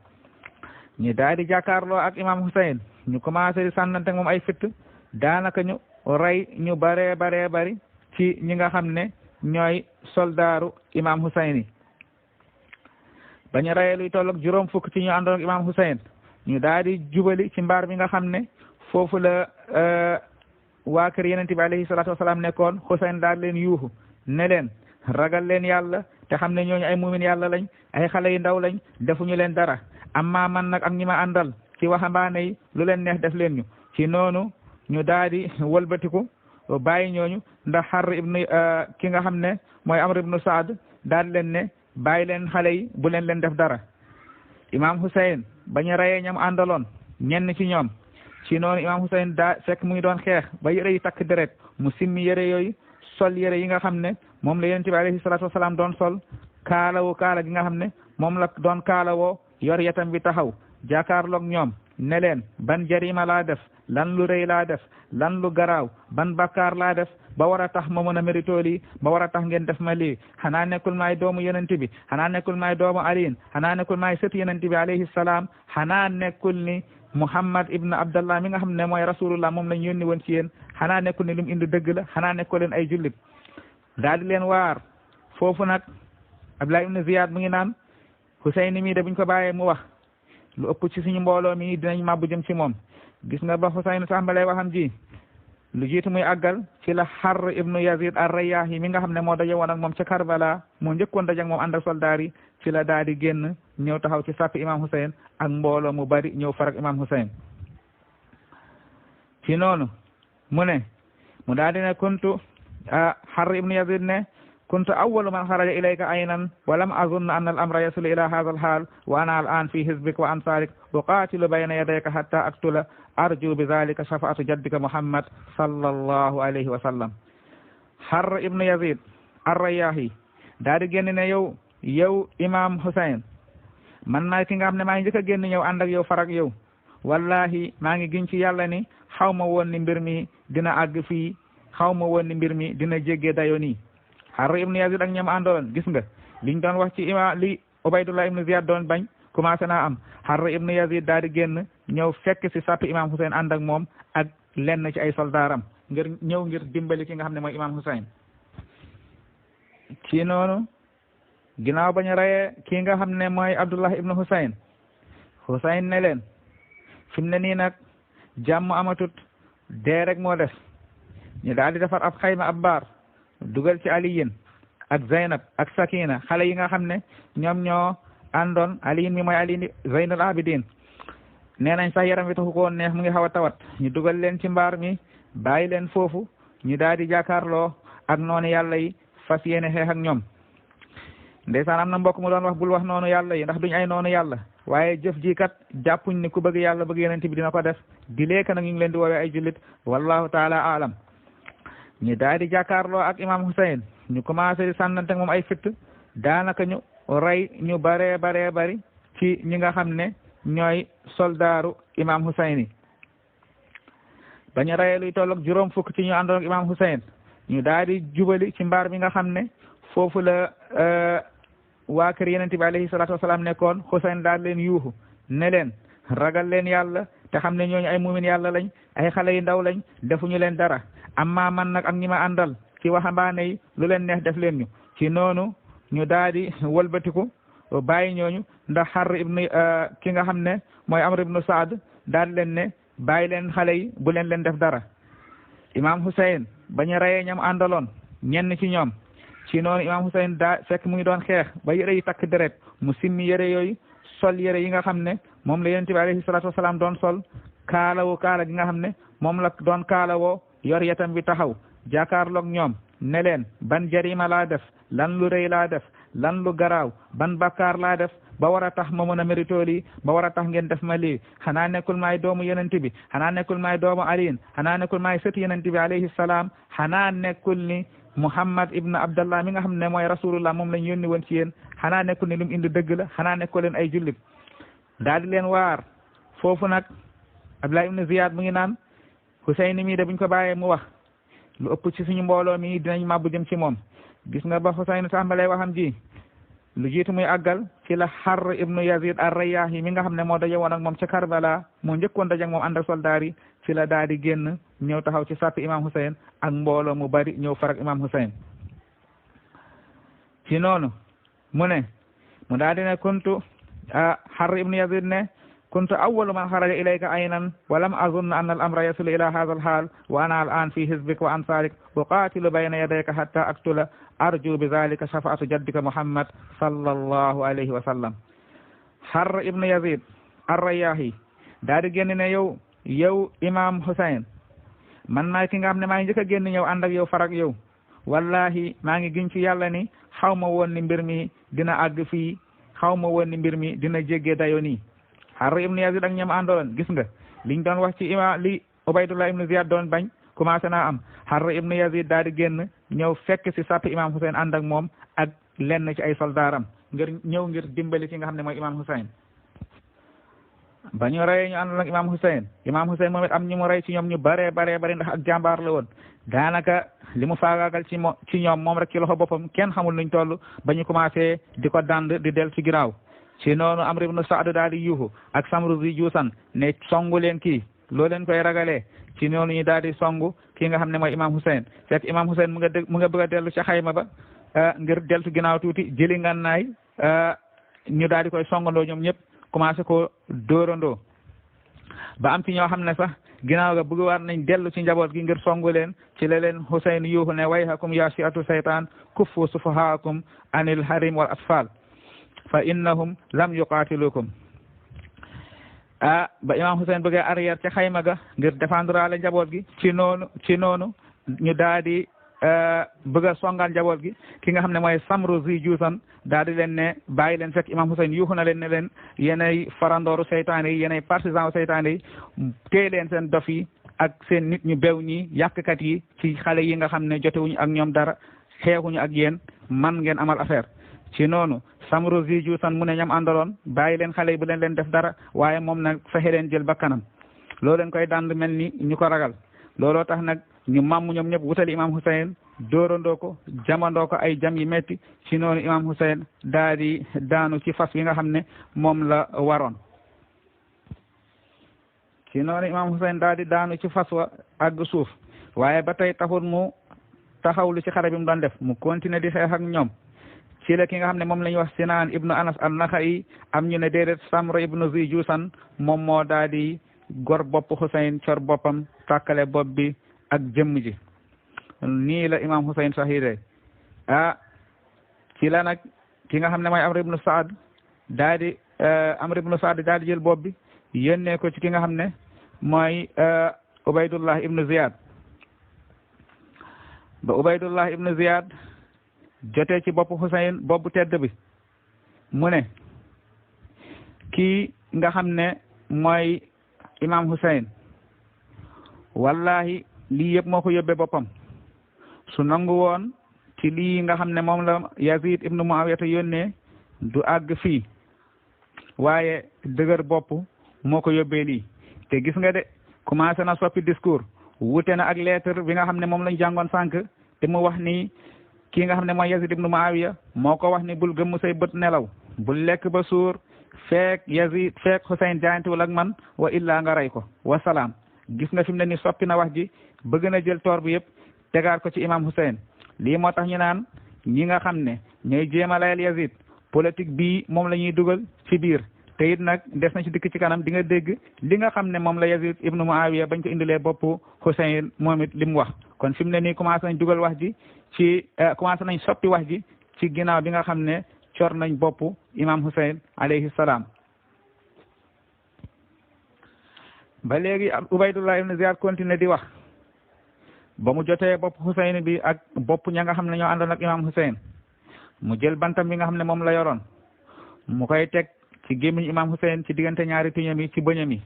ñu daal di jàkkaarloo ak imam Hussein ñu commencé di sànnante moom ay fitt daanaka ñu rey ñu baree bari ci ñi nga xam ne ñooy soldaaru imam Hussein yi ba ñu reyee luy tolloog juróom fukk ci ñu àndoon ak imam Hussein ñu daal di jubali ci mbaar mi nga xam ne foofu la waa kër yenente bi alayhi salaatu wasalaam nekkoon Hussein daal leen yuuxu ne leen ragal leen yàlla te xam ne ñooñu ay mumin yàlla lañ ay xale yu ndaw lañ defuñu leen dara amma man nag ak ñi ma àndal ci waxambaane yi lu leen neex def leen ñu ci noonu ñu daal di wëlbatiku bàyyi ñooñu ndax Harr ibnu ki nga xam ne mooy Amr ibnu Saad daal leen ne bàyyi leen xale yi bu leen def dara imam Hussein bañu reyee ñam àndaloon ñenn ci ñoom ci noonu imam Hussein daa fekk mu ngi doon xeex ba yére yi takk deret mu simmi yére yooyu sol yére yi nga xam ne moom la yonent bi alayhi salaatu wasalaam doon sol kaala gi nga xam ne moom la doon kaalawoo yor yatam bi taxaw jàkkaarloog ñoom ne leen ban jarima laa def lan lu rëy laa def lan lu garaaw ban bakkaar laa def ba war a tax ma mën a mérito lii ba war a tax ngeen def ma lii xanaa nekkul maay doomu yonent bi xanaa nekkul maay doomu aliin xanaa nekkul maay sëtu yonent bi alayhi salaam xanaa nekkul ni Muhammad ibn Abdallah mi nga xam ne mooy rasulullah moom lañ yónni woon ci yéen xanaa nekkul ni lu mu indi dëgg la xanaa nekkul leen ay jullit daal di leen waar foofu nag Abdullah ibn Ziyad mu ngi naan Husayn mii de buñ ko bàyyee mu wax lu ëpp ci suñu mbooloo mi dinañ màbbu jëm ci moom gis nga ba Husayn tàmbalee waxam ji lu jiitu muy àggal ci la Harr ibnu Yazid ar-Rayyahi mi nga xam ne moo daje woon ak moom ca Karbala moo njëkkoon daje ak moom ànd ak soldaar yi ci la daal di génn ñëw taxaw ci sàppi imam Husayn ak mbooloo mu bari ñëw farak imam Husayn ci noonu mu ne mu daal di ne kuntu Harr ibnu Yazid ne kuntu awwalu man xaraja ilayka aynan wa lam azunna anna al-amra yasulu ila hadha al-hal wa ana al-an fi hizbik wa ansarik uqatilu bayna yadayka hatta aktula arju bi dhalika shafaatu jaddika Muhammad sallallahu alayhi wa sallam Harr ibnu Yazid ar-Rayyahi daa di génn ne yow imam Husayn man maay ki nga xam ne maa ngi njëkk a génn ñëw ànd ak yow farak yow wallahi maa ngi giñ ci yàlla ni xaw ma woon ni mbir mi dina àgg fii xaw ma woon ni mbir mi dina jéggee dayo nii Harr ibnu Yazid ak ñoom àndoon gis nga liñ doon wax ci li Ubaydullah ibnu Ziyad doon bañ commencé naa am Harr ibnu Yazid daal di génn ñëw fekk si sàppi imam Husayn ànd ak moom ak lenn ci ay soldaaram ngir dimbali ki nga xam ne mooy imam Husayn ci noonu ginnaaw bañ a reyee kii nga xam ne mooy Abdullah ibnu Husayn ne leen fi mu ne nii nag jàmm amatut dee rek moo des ñu daal di defar ab xayma ab baar dugal ci Aliyin ak Zaynab ak Sakina xale yi nga xam ne ñoom ñoo àndoon Aliyin mi mooy Aliyin Zaynul Abidin nee nañ sax yaram wi taxu ko woon neex mu ngi xaw a tawat ñu dugal leen ci mbaar mi bàyyi leen foofu ñu daal di jàkkaarloo ak noonu yàlla yi fas yéene xeex ak ñoom ndeysaan am na mbokk mu doon wax bul wax noonu yàlla yi ndax duñ ay noonu yàlla waaye jëf ji kat jàppuñ ni ku bëgg yàlla bëgg yonent bi dina ko def di leeka nag ñu ngi leen di woowee ay jullit wallahu taala alam ñu daal di jàkkaarloo ak imam Husayn ñu commencé di sànnante moom ay fitt daanaka ñu rey ñu baree bari ci ñi nga xam ne ñooy soldaaru imam Husayn yi ba ñu reyee luy tolloog juróom fukk ci ñu àndoon ak imam Husayn ñu daal di jubali ci mbaar mi nga xam ne foofu la waa kër yonent bi alayhi salaatu wasalaam nekkoon Husayn daal leen yuuxu ne leen ragal leen yàlla te xam ne ñooñu ay mumin yàlla lañ ay xale yu ndaw lañ defuñu leen dara amma man nag ak ñi ma àndal ci waxambaane yi lu leen neex def leen ñu ci noonu ñu daal di wëlbatiku bàyyi ñooñu ndax Harr ibnu ki nga xam ne mooy Amr ibnu Saad daal leen ne bàyyi leen xale yi bu leen def dara imam Husayn bañu reyee ñam àndaloon ñenn ci ñoom ci noonu imam Husayn daa fekk mu ngi doon xeex ba yére yi takk deret mu simmi yére yooyu sol yére yi nga xam ne moom la yonent bi alayhi salaatu wasalaam doon sol kaala gi nga xam ne moom la doon kaalawoo yor yatam bi taxaw jàkkaarloog ñoom ne leen ban jarima laa def lan lu rëy laa def lan lu garaaw ban bakkaar laa def ba war a tax ma mën a mérito lii ba war a tax ngeen def ma lii xanaa nekkul maay doomu yonent bi xanaa nekkul maay doomu aliin xanaa nekkul maay sëtu yonent bi alayhi salaam xanaa nekkul ni Muhammad ibn Abdallah mi nga xam ne mooy rasulullah moom lañ yónni woon ci yéen xanaa nekkul ni lu mu indi dëgg la xanaa nekkul leen ay jullit daal di leen waar foofu nag Abdullah ibn Ziyad mu ngi naan Husayn mii de buñ ko bàyyee mu wax lu ëpp ci suñu mbooloo mi dinañ màbbu jëm ci moom gis nga ba Husayn tàmbalee waxam ji lu jiitu muy àggal ci la Harr ibnu Yazid ar-Rayyahi mi nga xam ne moo daje woon ak moom ca Karbala moo njëkkoon daje ak moom ànd ak soldaar yi ci la daal di génn ñëw taxaw ci sàppi imam Husayn ak mbooloo mu bari ñëw farak imam Husayn ci noonu mu daal di ne kuntu Harr ibnu Yazid ne kuntu awwalu man xaraja ilayka aynan wa lam azunna anna al-amra yasulu ila hadha al-hal wa ana al-an fi hizbik wa ansarik uqatilu bayna yadayka hatta aktula arju bi dhalika shafaatu jaddika Muhammad sallallahu alayhi wa sallam Harr ibnu Yazid ar-Rayyahi daal di génn ne yow imam Husayn man maay ki nga xam ne maa ngi njëkk a génn ñëw ànd ak yow farak yow wallahi maa ngi giñ ci yàlla ni xaw ma woon ni mbir mi dina àgg fii xaw ma woon ni mbir mi dina jéggee dayo nii Harr ibnu Yazid ak ñam àndoon gis nga liñ doon wax ci li Ubaydullah ibnu Ziyad doon bañ commencé naa am Harr ibnu Yazid daal di génn ñëw fekk si sàppi imam Husayn ànd ak moom ak lenn ci ay soldaaram ngir dimbali ki nga xam ne mooy imam Husayn ba ñu rey ñu àndoon ak imam Hussein moom it am ñu mu rey ci ñoom ñu bare ndax ak jàmbaar la woon daanaka li mu faagaagal ci ñoom moom rek ci loxo boppam kenn xamul nuñ toll ba ñu commencé di ko dand di del ci ginnaaw ci noonu Amr ibn Saad daal di yuuxu ak Samru zi Juusan ne songu leen kii loo leen koy ragalee ci noonu ñu daal di songu kii nga xam ne mooy imam Hussein fekk imam Hussein mu nga bëgg a dellu ci xayma ba ngir deltu ginnaaw tuuti jëli ngànnaay ñu daal di koy songandoo ñoom ñëpp commencé ko dóorandoo ba am ci ñoo xam ne sax ginnaaw ga bëgg war nañ dellu ci njaboot gi ngir songu leen ci la leen Hussein yuuxu ne wayhakum ya shi'atu saytaan kuffu sufahaakum anil harim wal atfal fa innahum lam yuqatilukum ba imam Hussein bëggee arrière ca xayma ga ngir défendre ale njaboot gi ci noonu ñu daal di bëgg a songaan njaboot gi ki nga xam ne mooy Samru zi Juusan daal di leen ne bàyyi leen fekk imam Hussein yuuxu na leen ne leen yenay farandooru seytaane yi yenay partisan seytaane yi téye leen seen dof yi ak seen nit ñu bew ñi yàqkat yi ci xale yi nga xam ne jotewuñu ak ñoom dara xeexuñu ak yéen man ngeen amal affaire ci noonu Samru zi Juusan mu ne ñam àndaloon bàyyi leen xale yi bu leen def dara waaye moom nag fexe leen jël bakkanam loolu leen koy dand mel ni ñu ko ragal looloo tax nag ñu màmm ñoom ñëpp wutali imam Hussein dóorandoo ko jamandoo ko ay jam yi metti ci noonu imam Hussein daal di daanu ci fas wi nga xam ne moom la waroon ci noonu imam Hussein daal di daanu ci fas wa àgg suuf waaye ba tey taxul mu taxawlu ci xare bi mu doon def mu continuer di xeex ak ñoom ci la ki nga xam ne moom la ñuy wax Sinaan ibnu Anas an-Naxa'i am ñu ne déedéet Samru ibnu zi Juusan moom moo daal di gor bopp Hussein cor boppam tàkkale bopp bi ak jëmm ji nii la imam Hussein shahide ci la nag ki nga xam ne mooy Amr ibnu Saad daal di jël bopp bi yónnee ko ci ki nga xam ne mooy Ubaydullah ibnu Ziyad ba Ubaydullah ibnu Ziyad jotee ci bopp Hussein boppu tedd bi mu ne kii nga xam ne mooy imam Hussein wallahi lii yëpp moo ko yóbbee boppam su nangu woon ci lii nga xam ne moom la Yazid ibnu Muawiyata yónnee du àgg fii waaye dëgër bopp moo ko yóbbee lii te gis nga de commencé na soppi discours wute na ak lettre bi nga xam ne moom lañ jàngoon sànq te mu wax ni kii nga xam ne mooy Yazid ibnu Muawiya moo ko wax ni bul gëmm say bët nelaw bul lekk ba suur feek Hussein jaayantewul ak man wa illaa nga rey ko wasalaam gis nga fi mu ne ni soppi na wax ji bëgg na jël toor bi yëpp tegaat ko ci imam Hussein lii moo tax ñu naan ñi nga xam ne ñooy jéem a layal Yazid politique bii moom la ñuy dugal ci biir te it nag des na ci dikk ci kanam di nga dégg li nga xam ne moom la Yazid ibnu Muawiya bañ ko indilee boppu Hussein moom it li mu wax kon fi mu ne nii commencé nañ dugal wax ji ci commencé nañ soppi wax ji ci ginnaaw bi nga xam ne cor nañ boppu imam Hussein alayhi salaam ba léegi Ubaydullah ibn Ziyad continué di wax ba mu jotee bopp Hussein bi ak bopp ña nga xam ne ñoo àndoon ak imam Hussein mu jël bantam bi nga xam ne moom la yoroon mu koy teg ci gémmiñ imam Hussein ci diggante ñaari tuñam yi ci bëñam yi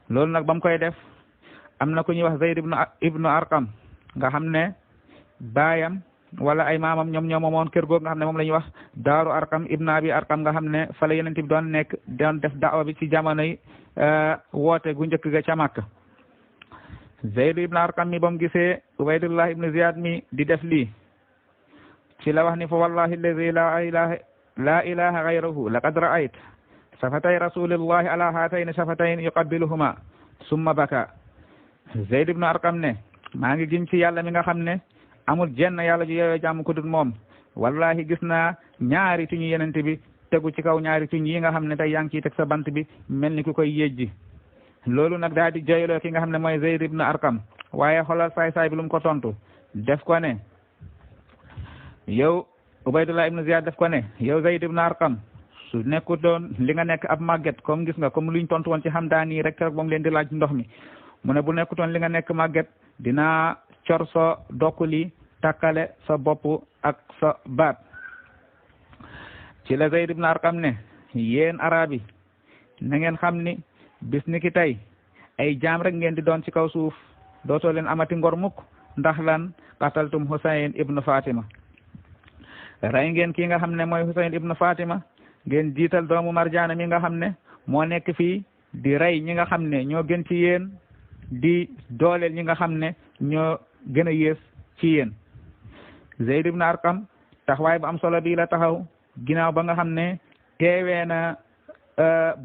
loolu nag ba mu koy def am na ku ñuy wax Zayd ibnu Arqam nga xam ne baayam wala ay maamam ñoom ñoo moomoon kër googu nga xam ne moom la ñuy wax daaru Arqam ibnu Abi Arqam nga xam ne fa la Yonent bi doon nekk doon def daawa bi ci jamonoy woote gu njëkk ga ca Makka Zayd ibnu Arqam mi ba mu gisee Ubaydullah ibnu Ziyad mi di def lii ci la wax ni fa wallahi alladi la ilaha gayruhu laqad ra'ayt safatay rasulillahi ala hatayni safatayn yuqabbiluhuma summa baka Zayd ibnu Arqam ne maa ngi giñ ci yàlla mi nga xam ne amul jenn yàlla ju yeewee jàmm ku dul moom wallahi gis naa ñaari tuñu Yonent bi tegu ci kaw ñaari tuñ yi nga xam ne tey yaa ngi ciy teg sa bant bi mel ni ku koy yejji loolu nag daal di joyloo ki nga xam ne mooy Zayd ibnu Arqam waaye xoolal saay-saay bi lu mu ko tontu def ko ne yow Ubaydullah ibnu Ziyad def ko ne yow Zayd ibnu Arqam su nekkutoon li nga nekk ab màgget comme gis nga comme luñ tontu woon ci Hamdaani rek ba mu leen di laaj ndox mi mu ne bu nekkutoon li nga nekk màgget dinaa cor sa dokkuli takkale sa bopp ak sa baat ci la Zayd ibnu Arqam ne yéen arab yi na ngeen xam ni bis ni ki tey ay jaam rek ngeen di doon ci kaw suuf dootoo leen amati ngor mukk ndax lan qataltum Husayn ibnu Fatima rey ngeen kii nga xam ne mooy Husayn ibnu Fatima ngeen jiital doomu Marjaana mi nga xam ne moo nekk fii di rey ñi nga xam ne ñoo gën ci yéen di dooleel ñi nga xam ne ñoo gën a yées ci yéen. Zayd ibn Arqam taxawaay bu am solo bii la taxaw ginnaaw ba nga xam ne teewee na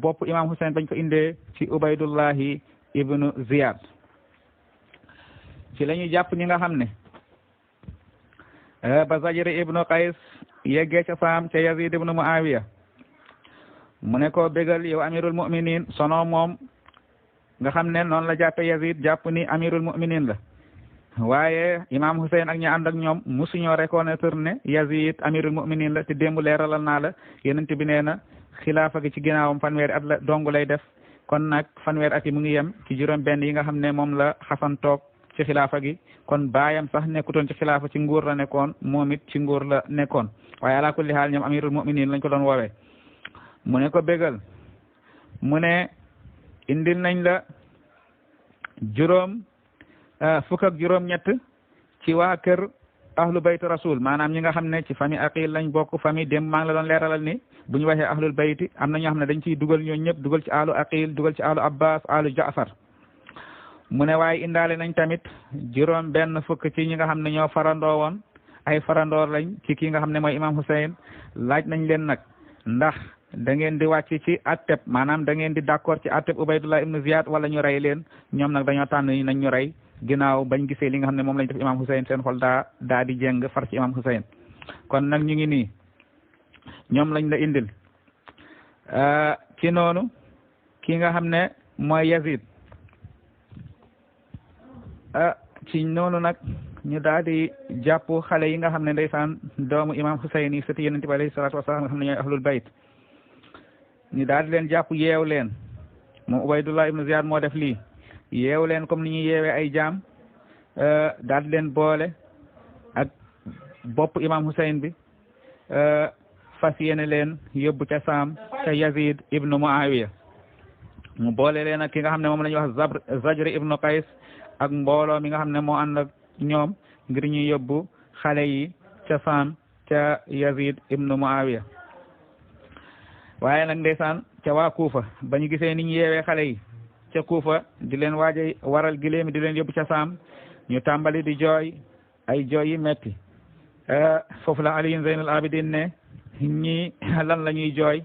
bopp imam Hussein bañ ko indee ci Ubaydullahi ibnu Ziyad. ci la ñuy jàpp ñi nga xam ne ba Zajri ibnu Qays yeggee ca Saam ca Yazid ibnu Muawiya mu ne ko bégal yow amirul mu'minin sono moom nga xam ne noonu la jàppe Yazid jàpp ni amirul mu'minin la waaye imam Hussein ak ñi ànd ak ñoom musuñoo reconnaître ne Yazid amirul mu'minin la te démb leeralal naa la yonent bi nee na xilaafa gi ci ginnaawam fanweeri at la dong lay def kon nag fanweeri at yi mu ngi yem ci juróom benn yi nga xam ne moom la Xasan toog ci xilaafa gi kon baayam sax nekkutoon ci xilaafa ci nguur la nekkoon moom it ci nguur la nekkoon waaye ala kulli haal ñoom amirul mu'minin lañ ko doon woowee mu ne ko bégal mu ne indil nañ la fukk ak juróom ñett ci waa kër ahlu bayt rasul maanaam ñi nga xam ne ci famille aqil lañ bokk famille dem maa ngi la doon leeralal ni bu ñu waxee ahlul bayti am na ñoo xam ne dañ ciy dugal ñoo ñëpp dugal ci alu aqil dugal ci alu abbas alu jaafar mu ne waaye indaale nañ tamit juróom benn fukk ci ñi nga xam ne ñoo farandoo woon ay farandoor lañ ci kii nga xam ne mooy imam Hussein laaj nañ leen nag ndax da ngeen di wàcc ci atteb maanaam da ngeen di d'accord ci atteb Ubaydullah ibnu Ziyad wala ñu rey leen ñoom nag dañoo tànn ni nañ ñu rey ginnaaw bañ gisee li nga xam ne moom lañ def imam Hussein seen xol daa di jeng far ci imam Hussein kon nag ñu ngi nii ñoom lañ la indil ci noonu ki nga xam ne mooy Yazid ci noonu nag ñu daal di jàpp xale yi nga xam ne ndeysaan doomu imam Hussein yi sëti yonent bi alayhi salaatu wasalaam nga xam ne ñooy ahlul bayt ñu daal di leen jàpp yeew leen moom Ubaydullah ibnu Ziyad moo def lii yeew leen comme ni ñuy yeewee ay jaam daal di leen boole ak bopp imam Hussein bi fas yéene leen yóbbu ca Saam ca Yazid ibnu Muawiya mu boole leen ak ki nga xam ne moom la ñuy wax Zajri ibnu Qays ak mbooloo mi nga xam ne moo ànd ak ñoom ngir ñuy yóbbu xale yi ca Saam ca Yazid ibnu Muawiya waaye nag ndeysaan ca waa Kuufa ba ñu gisee ni ñu yeewee xale yi ca Kuufa di leen waaje waral gileemi di leen yóbbu ca Saam ñu tàmbali di jooy ay jooy yi metti foofu la Ali Zeynul Abidin ne ñi lan la ñuy jooy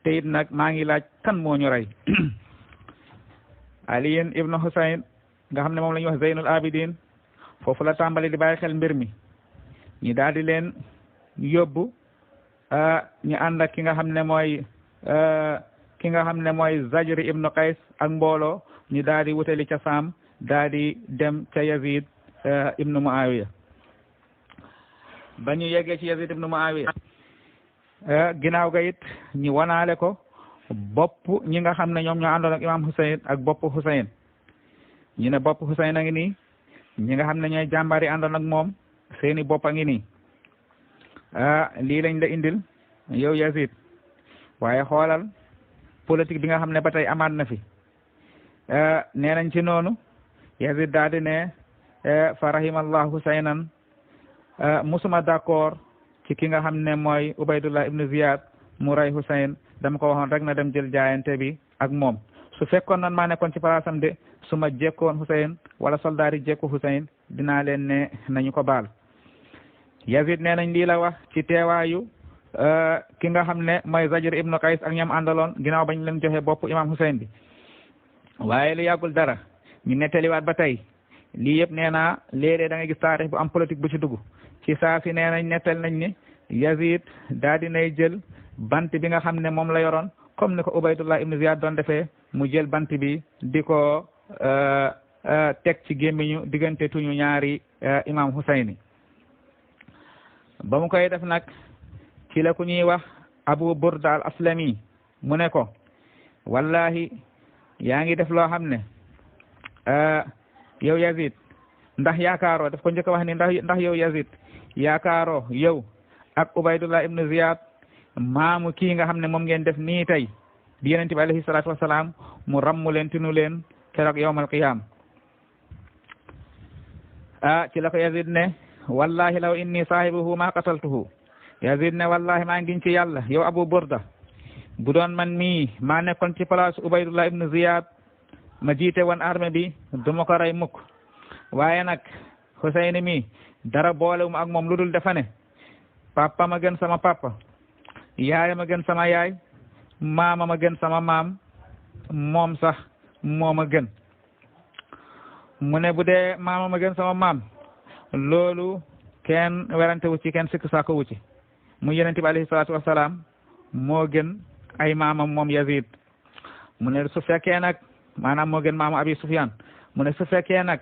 te it nag maa ngi laaj kan moo ñu rey Ali ibnu Husayn nga xam ne moom la ñuy wax Zeynul Abidin foofu la tàmbali di bàyyi xel mbir mi ñi daal di leen yóbbu ñu ànd ak ki nga xam ne mooy Zajri ibnu Qays ak mbooloo ñu daal di wutali ca Saam daal di dem ca Yazid ibnu Muawiya ba ñu yeggee ci Yazid ibnu Muawiya ginnaaw ga it ñu wanaale ko bopp ñi nga xam ne ñoom ñoo àndoon ak imam Hussein ak bopp Hussein ñu ne bopp Hussein a ngi nii ñi nga xam ne ñooy jàmbaar yi àndoon ak moom seeni bopp a ngi nii lii lañ la indil yow Yazid waaye xoolal politique bi nga xam ne ba tey amaat na fi nee nañ ci noonu Yazid daal di ne fa rahimallahu Husaynan musuma d'accord ci ki nga xam ne mooy Ubaydullah ibnu Ziyad mu rey Husayn dama ko waxoon rek na dem jël jaayante bi ak moom su fekkoon nan maa nekkoon ci palaasam de su ma jekkoon Husayn wala soldaar yi jekku Husayn dinaa leen ne nañu ko baal Yazid nee nañ lii la wax ci teewaayu ki nga xam ne mooy Zajr ibnu Qays ak ñam àndaloon ginnaaw bañ leen joxe bopp imam Husayn bi waaye lu yàggul dara ñu nettaliwaat ba tey lii yëpp nee naa léeg-léeg da ngay gis taarix bu am politique bu ci dugg ci saa si nee nañ nettal nañ ni Yazid daa dinay jël bant bi nga xam ne moom la yoroon comme ni ko Ubaydullah ibnu Ziyad doon defee mu jël bant bi di ko teg ci gémmiñu diggante tuñu ñaari imam Husayni ba mu koy def nag ci la ku ñuy wax Abu Burda al Aslami mu ne ko wallahi yaa ngi def loo xam ne yow Yazid ndax yaakaaroo daf ko njëkk a wax ni ndax yow Yazid yaakaaroo yow ak Ubaydullah ibnu Ziyad maamu kii nga xam ne moom ngeen def nii tey di yonent bi alayhi salaatu wasalaam mu rammu leen tinu leen keroog yawmal qiyaam ci la ko Yazid ne wallahi law inni saahibuhu ma qataltuhu Yazid ne wallahi maa ngi ci yàlla yow Abu Burda bu doon man mii maa nekkoon ci place Ubaydullah ibn Ziyad ma jiite woon armée bi duma ko rey mukk waaye nag Husayn mi dara boolewum ak moom lu dul dafa ne papa ma gën sama papa yaay ma gën sama yaay maama ma gën sama maam moom sax moo ma gën mu ne bu dee maama ma gën sama maam loolu kenn werante wu ci kenn sikk saako wu ci mu yonent bi alayhi salaatu wasalaam moo gën ay maamam moom Yazid mu ne su fekkee nag maanaam moo gën maama Abi Sufyan mu ne su fekkee nag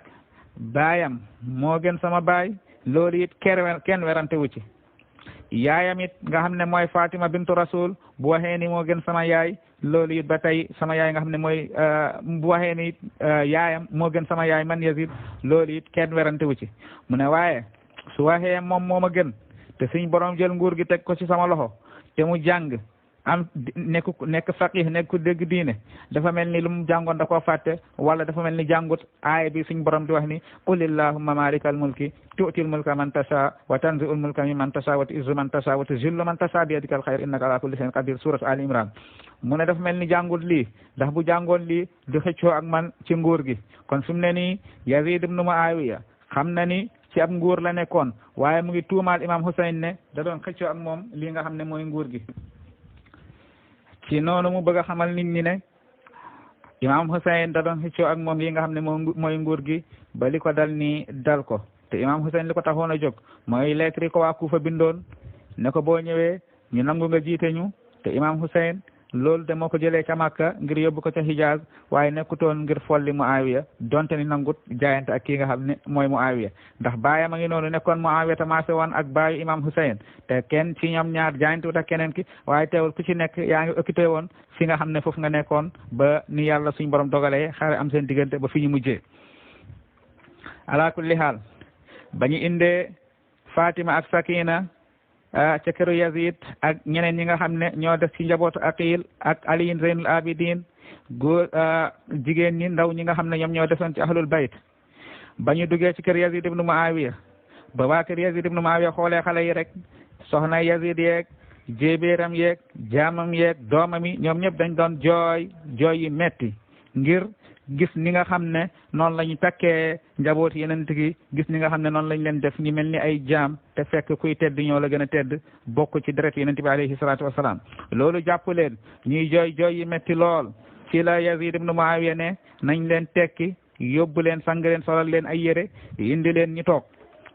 baayam moo gën sama baay loolu it kenn werante wu ci yaayam it nga xam ne mooy Fatima bintu Rasul bu waxee ni moo gën sama yaay loolu it ba tey sama yaay nga xam ne mooy bu waxee ni yaayam moo gën sama yaay man Yazid loolu it kenn werante wu ci mu ne waaye su waxee moom moo ma gën te suñ borom jël nguur gi teg ko ci sama loxo te mu jàng am nekk faqih nekk ku dégg diine dafa mel ni lu mu jàngoon da koo fàtte wala dafa mel ni jàngut aaya bi suñ borom di wax ni qul illahumma malikal mulki tu'til mulka man tasha wa tanzi'ul mulka mimman tasha wa tu'izzu man tasha wa tuzillu man tasha bi yadikal khayr innaka ala kulli shay'in qadir surat al imran mu ne dafa mel ni jàngut lii ndax bu jàngoon lii di xëccoo ak man ci nguur gi kon fi mu ne nii Yazid ibn Muawiya xam na ni ci ab nguur la nekkoon waaye mu ngi tuumaal imam Husayn ne da doon xëccoo ak moom lii nga xam ne mooy nguur gi ci noonu mu bëgg a xamal nit ñi ne imam Husayn da doon xëccoo ak moom lii nga xam ne mooy nguur gi ba li ko dal nii dal ko te imam Husayn li ko taxoon a jóg mooy lettre ko waa Kufa bindoon ne ko boo ñëwee ñu nangu nga jiite ñu te imam Husayn loolu de moo ko jëlee ca Makka ngir yóbbu ko ca Hijaz waaye nekkutoon ngir folli Muawiya donte ni nangut jaayante ak kii nga xam ne mooy Muawiya ndax baayam a ngi noonu nekkoon Muawiya tamaase woon ak baayu imam Husayn te kenn ci ñoom ñaar jaayante wut ak keneen ki waaye teewul ku ci nekk yaa ngi occupé woon fi nga xam ne foofu nga nekkoon ba ni yàlla suñ borom dogalee xare am seen diggante ba fi ñu mujjee ala kulli haal ba ñu indee Fatima ak Sakina ca këru Yazid ak ñeneen ñi nga xam ne ñoo def ci njabootu Aqil ak Ali Zeynul Abidin góor jigéen ñi ndaw ñi nga xam ne ñoom ñoo desoon ci ahlul bayt ba ñu duggee ci kër Yazid ibnu Muawiya ba waa kër Yazid ibnu Muawiya xoolee xale yi rek soxna Yazid yeeg jéebéeram yeeg jaamam yeeg doomam yi ñoom ñëpp dañ doon jooy yi metti ngir gis ni nga xam ne noonu la ñu takkee njaboot yeneen gi gis ni nga xam ne noonu lañ leen def ñi mel ni ay jaam te fekk kuy tedd ñoo la gën a tedd bokk ci deret yeneen bi alayhi salaatu wasalaam loolu jàpp leen ñuy jooy yi metti lool ci la Yazid ibnu Muawiya ne nañ leen tekki yóbbu leen sang leen solal leen ay yére indi leen ñu toog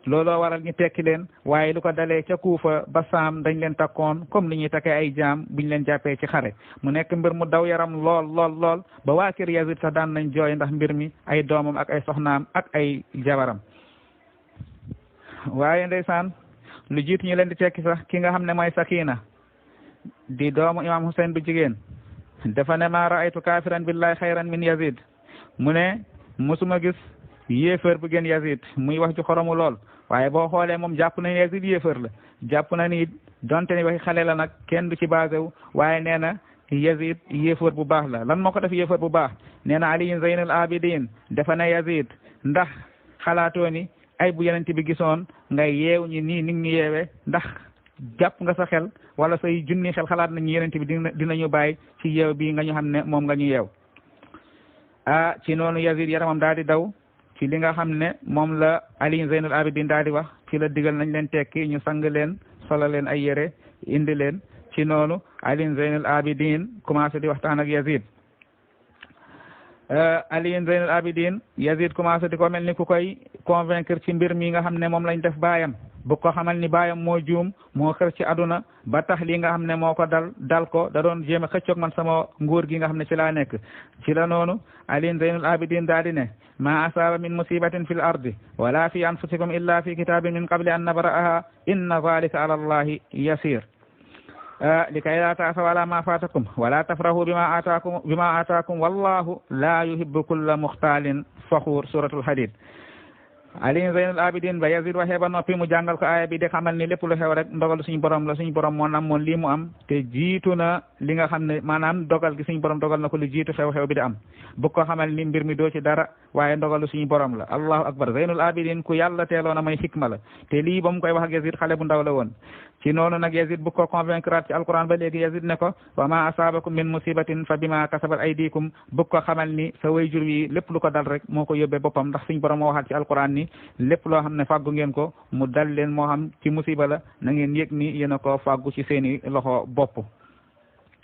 looloo waral ñu tekki leen waaye lu ko dalee ca Kuufa ba Saam dañ leen takkoon comme ni ñuy takkee ay jaam buñ leen jàppee ci xare mu nekk mbir mu daw yaram lool ba waa kër Yazid sax daan nañ jooy ndax mbir mi ay doomam ak ay soxnaam ak ay jabaram waaye ndeysaan lu jiitu ñu leen di tekki sax ki nga xam ne mooy Sakina di doomu imam Husayn bu jigéen dafa ne ma raaytu kafiran billahi xayran min Yazid mu ne musuma gis yéefar bu gën Yazid muy wax ci xoromu lool waaye boo xoolee moom jàpp na ni Yazid yéefar la jàpp na ni donte ni waxi xale la nag kenn du ci basé wu waaye nee na Yazid yéefar bu baax la lan moo ko def yéefar bu baax nee na Ali Zeynul Abidin dafa ne Yazid ndax xalaatoo ni ay bu yeneen bi gisoon nga yeew ñi nii ni ñu yeewee ndax jàpp nga sa xel wala say junni xel xalaat nañu yeneen bi dinañu bàyyi ci yeew bii nga ñu xam ne moom nga ñu yeew ci noonu Yazid yaramam daal di daw ci li nga xam ne moom la Ali Zeynul Abidin daal di wax ci la digal nañ leen tekki ñu sang leen solo leen ay yére indi leen ci noonu Ali Zeynul Abidin commencé di waxtaan ak Yazid Ali Zeynul Abidin Yazid commencé di ko mel ni ku koy convaincre ci mbir mi nga xam ne moom lañ def baayam bu ko xamal ni baayam moo juum moo xër ci aduna ba tax li nga xam ne moo ko dal ko da doon jéem a xëccoog man sama nguur gi nga xam ne ci laa nekk ci la noonu Ali Zeynul Abidin daal di ne ma asaaba min musibatin fi l ardi wala fi anfusikum illa fi kitabin min qabli an nabra'aha inna dhalika ala allahi yasir likay la ta'asaw ala ma fatakum wala tafrahu bima ataakum wallahu la yuhibbu kulla mukhtalin fakhur suratul hadid Ali Zaynul Abidin ba Yazid waxee ba noppi mu jàngal ko aaya bi de xamal ni lépp lu xew rek ndogal suñu borom la suñu borom moo namoon lii mu am te jiitu na li nga xam ne maanaam dogal gi suñu borom dogal na ko lu jiitu xew-xew bi di am bu ko xamal ni mbir mi doo ci dara waaye ndogalu suñu borom la allahu akbar Zaynul Abidin ku yàlla teeloon a may xikma la te lii ba mu koy wax ak Yazid xale bu ndaw la woon ci noonu nag Yazid bu ko convaincre ci alquran ba léegi Yazid ne ko wa ma asabakum min musibatin fa bima kasabat aydikum bu ko xamal ni sa wayjur wi lépp lu ko dal rek moo ko yóbbee boppam ndax suñu borom moo waxaat ci alquran ni lépp loo xam ne fàggu ngeen ko mu dal leen moo xam ci musiba la na ngeen yëg ni yéen a ko fàggu ci seeni loxo bopp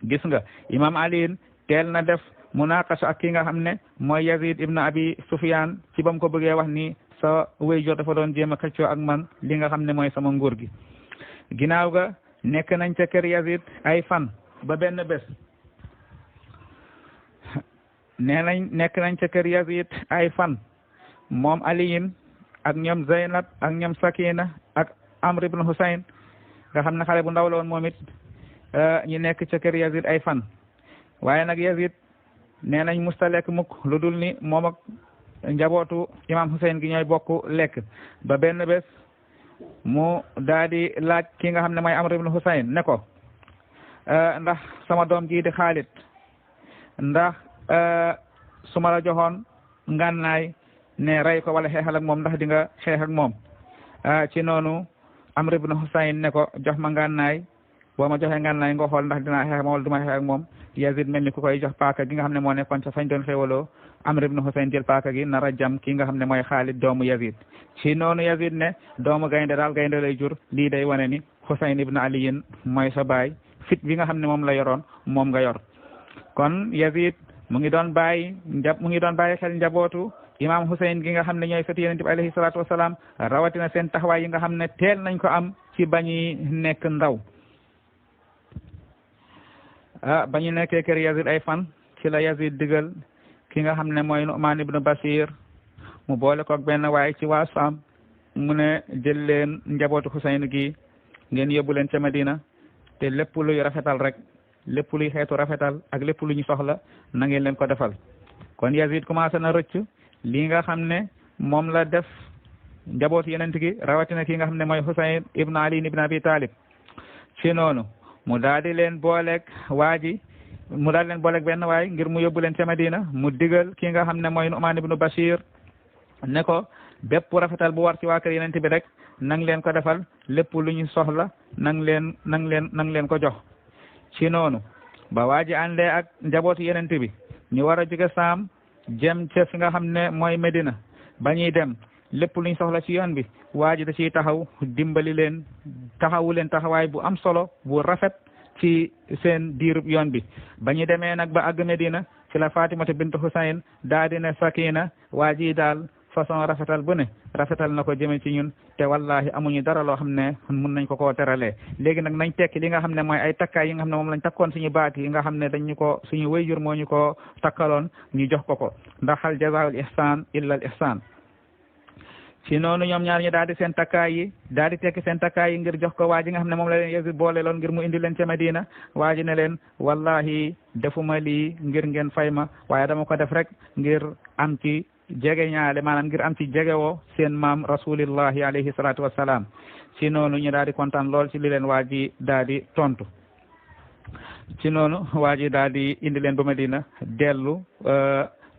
gis nga imam Ali teel na def munaqasha ak ki nga xam ne mooy Yazid ibn Abi Sufyan ci ba mu ko bëggee wax ni sa wayjur dafa doon jéem a xëccoo ak man li nga xam ne mooy sama nguur gi ginnaaw ga nekk nañ ca kër Yazid ay fan ba benn bés nekk nañ ca kër Yazid ay fan moom aliyin ak ñoom Zaynab ak ñoom Sakina ak Amr ibn Husayn nga xam ne xale bu ndaw la woon moom it ñu nekk ca kër Yazid ay fan waaye nag Yazid nee nañ musta lekk mukk lu dul ni moom ak njabootu imam Husayn gi ñooy bokk lekk ba benn bés mu daal di laaj ki nga xam ne mooy Amr ibn Husayn ne ko ndax sama doom ji di Xaalid ndax su ma la joxoon ngànnaay ne rey ko wala xeexal ak moom ndax di nga xeex ak moom ci noonu Amr ibn Husayn ne ko jox ma ngànnaay boo ma joxee ngànnaay nga xool ndax dinaa xeex ak moom wala du ma xeex ak moom Yazid mel ni ku koy jox paaka gi nga xam ne moo nekkoon ca fañ doon xéewaloo Amr ibn Husayn jël paaka gi nar a jam ki nga xam ne mooy Xaalid doomu Yazid ci noonu Yazid ne doomu gaynde daal gaynde lay jur lii day wane ni Husayn ibn Aliyin mooy sa baay fit bi nga xam ne moom la yoroon moom nga yor kon Yazid mu ngi doon bàyyi xel njabootu imam Husayn gi nga xam ne ñooy sëti Yonent bi alayhi salaatu wasalaam rawatina seen taxawaay yi nga xam ne teel nañ ko am ci bañuy nekk ndaw ba ñu nekkee kër Yazid ay fan ci la Yazid digal ki nga xam ne mooy Nu'man ibn Bashir mu boole koog benn waaye ci waa Saam mu ne jël leen njabootu Husayn gi ngeen yóbbu leen ca Madina te lépp luy rafetal rek lépp luy xeetu rafetal ak lépp lu ñu soxla na ngeen leen ko defal kon Yazid commencé na rëcc lii nga xam ne moom la def njabootu Yonent gi rawatina ki nga xam ne mooy Husayn ibn Ali ibn Abi Talib ci noonu mu daal di leen booleeg benn waay ngir mu yóbbu leen ca Madina mu digal ki nga xam ne mooy Nu'man ibn Bashir ne ko bépp rafetal bu war ci waa kër Yonent bi rek nang leen ko defal lépp lu ñu soxla nang leen ko jox ci noonu ba waa ji àndee ak njabootu Yonent bi ñu war a jóge Saam jëm ca fi nga xam ne mooy Medina ba ñuy dem lépp luñ soxla ci yoon bi waa ji da ciy taxaw dimbali leen taxawu leen taxawaay bu am solo bu rafet ci seen diirub yoon bi ba ñu demee nag ba àgg Medina ci la Fatimata bintu Husayn daa di ne Sakina waa ji daal façon rafetal bu ne rafetal na ko jëme ci ñun te wallahi amuñu dara loo xam ne mun nañ ko koo teralee léegi nag nañ tekki li nga xam ne mooy ay takkaay yi nga xam ne moom lañ takkoon suñu baat yi nga xam ne dañu ko suñu wayjur moo ñu ko takkaloon ñu jox ko ndax hal jazaa'ul ihsaan illa al ihsaan ci noonu ñoom ñaar ñi daal di seen takkaay yi daal di tekki seen takkaay yi ngir jox ko waa ji nga xam ne moom la leen Yazid boole loon ngir mu indi leen ca Madina waa ji ne leen wallahi defuma lii ngir ngeen fay ma waaye dama ko def rek ngir am ci jege ñaale maanaam ngir am ci jegewoo seen maam rasulillahi alayhi salaatu wassalaam ci noonu ñu daal di kontaan lool ci li leen waa ji daal di tontu ci noonu waa ji daal di indi leen ba Madina dellu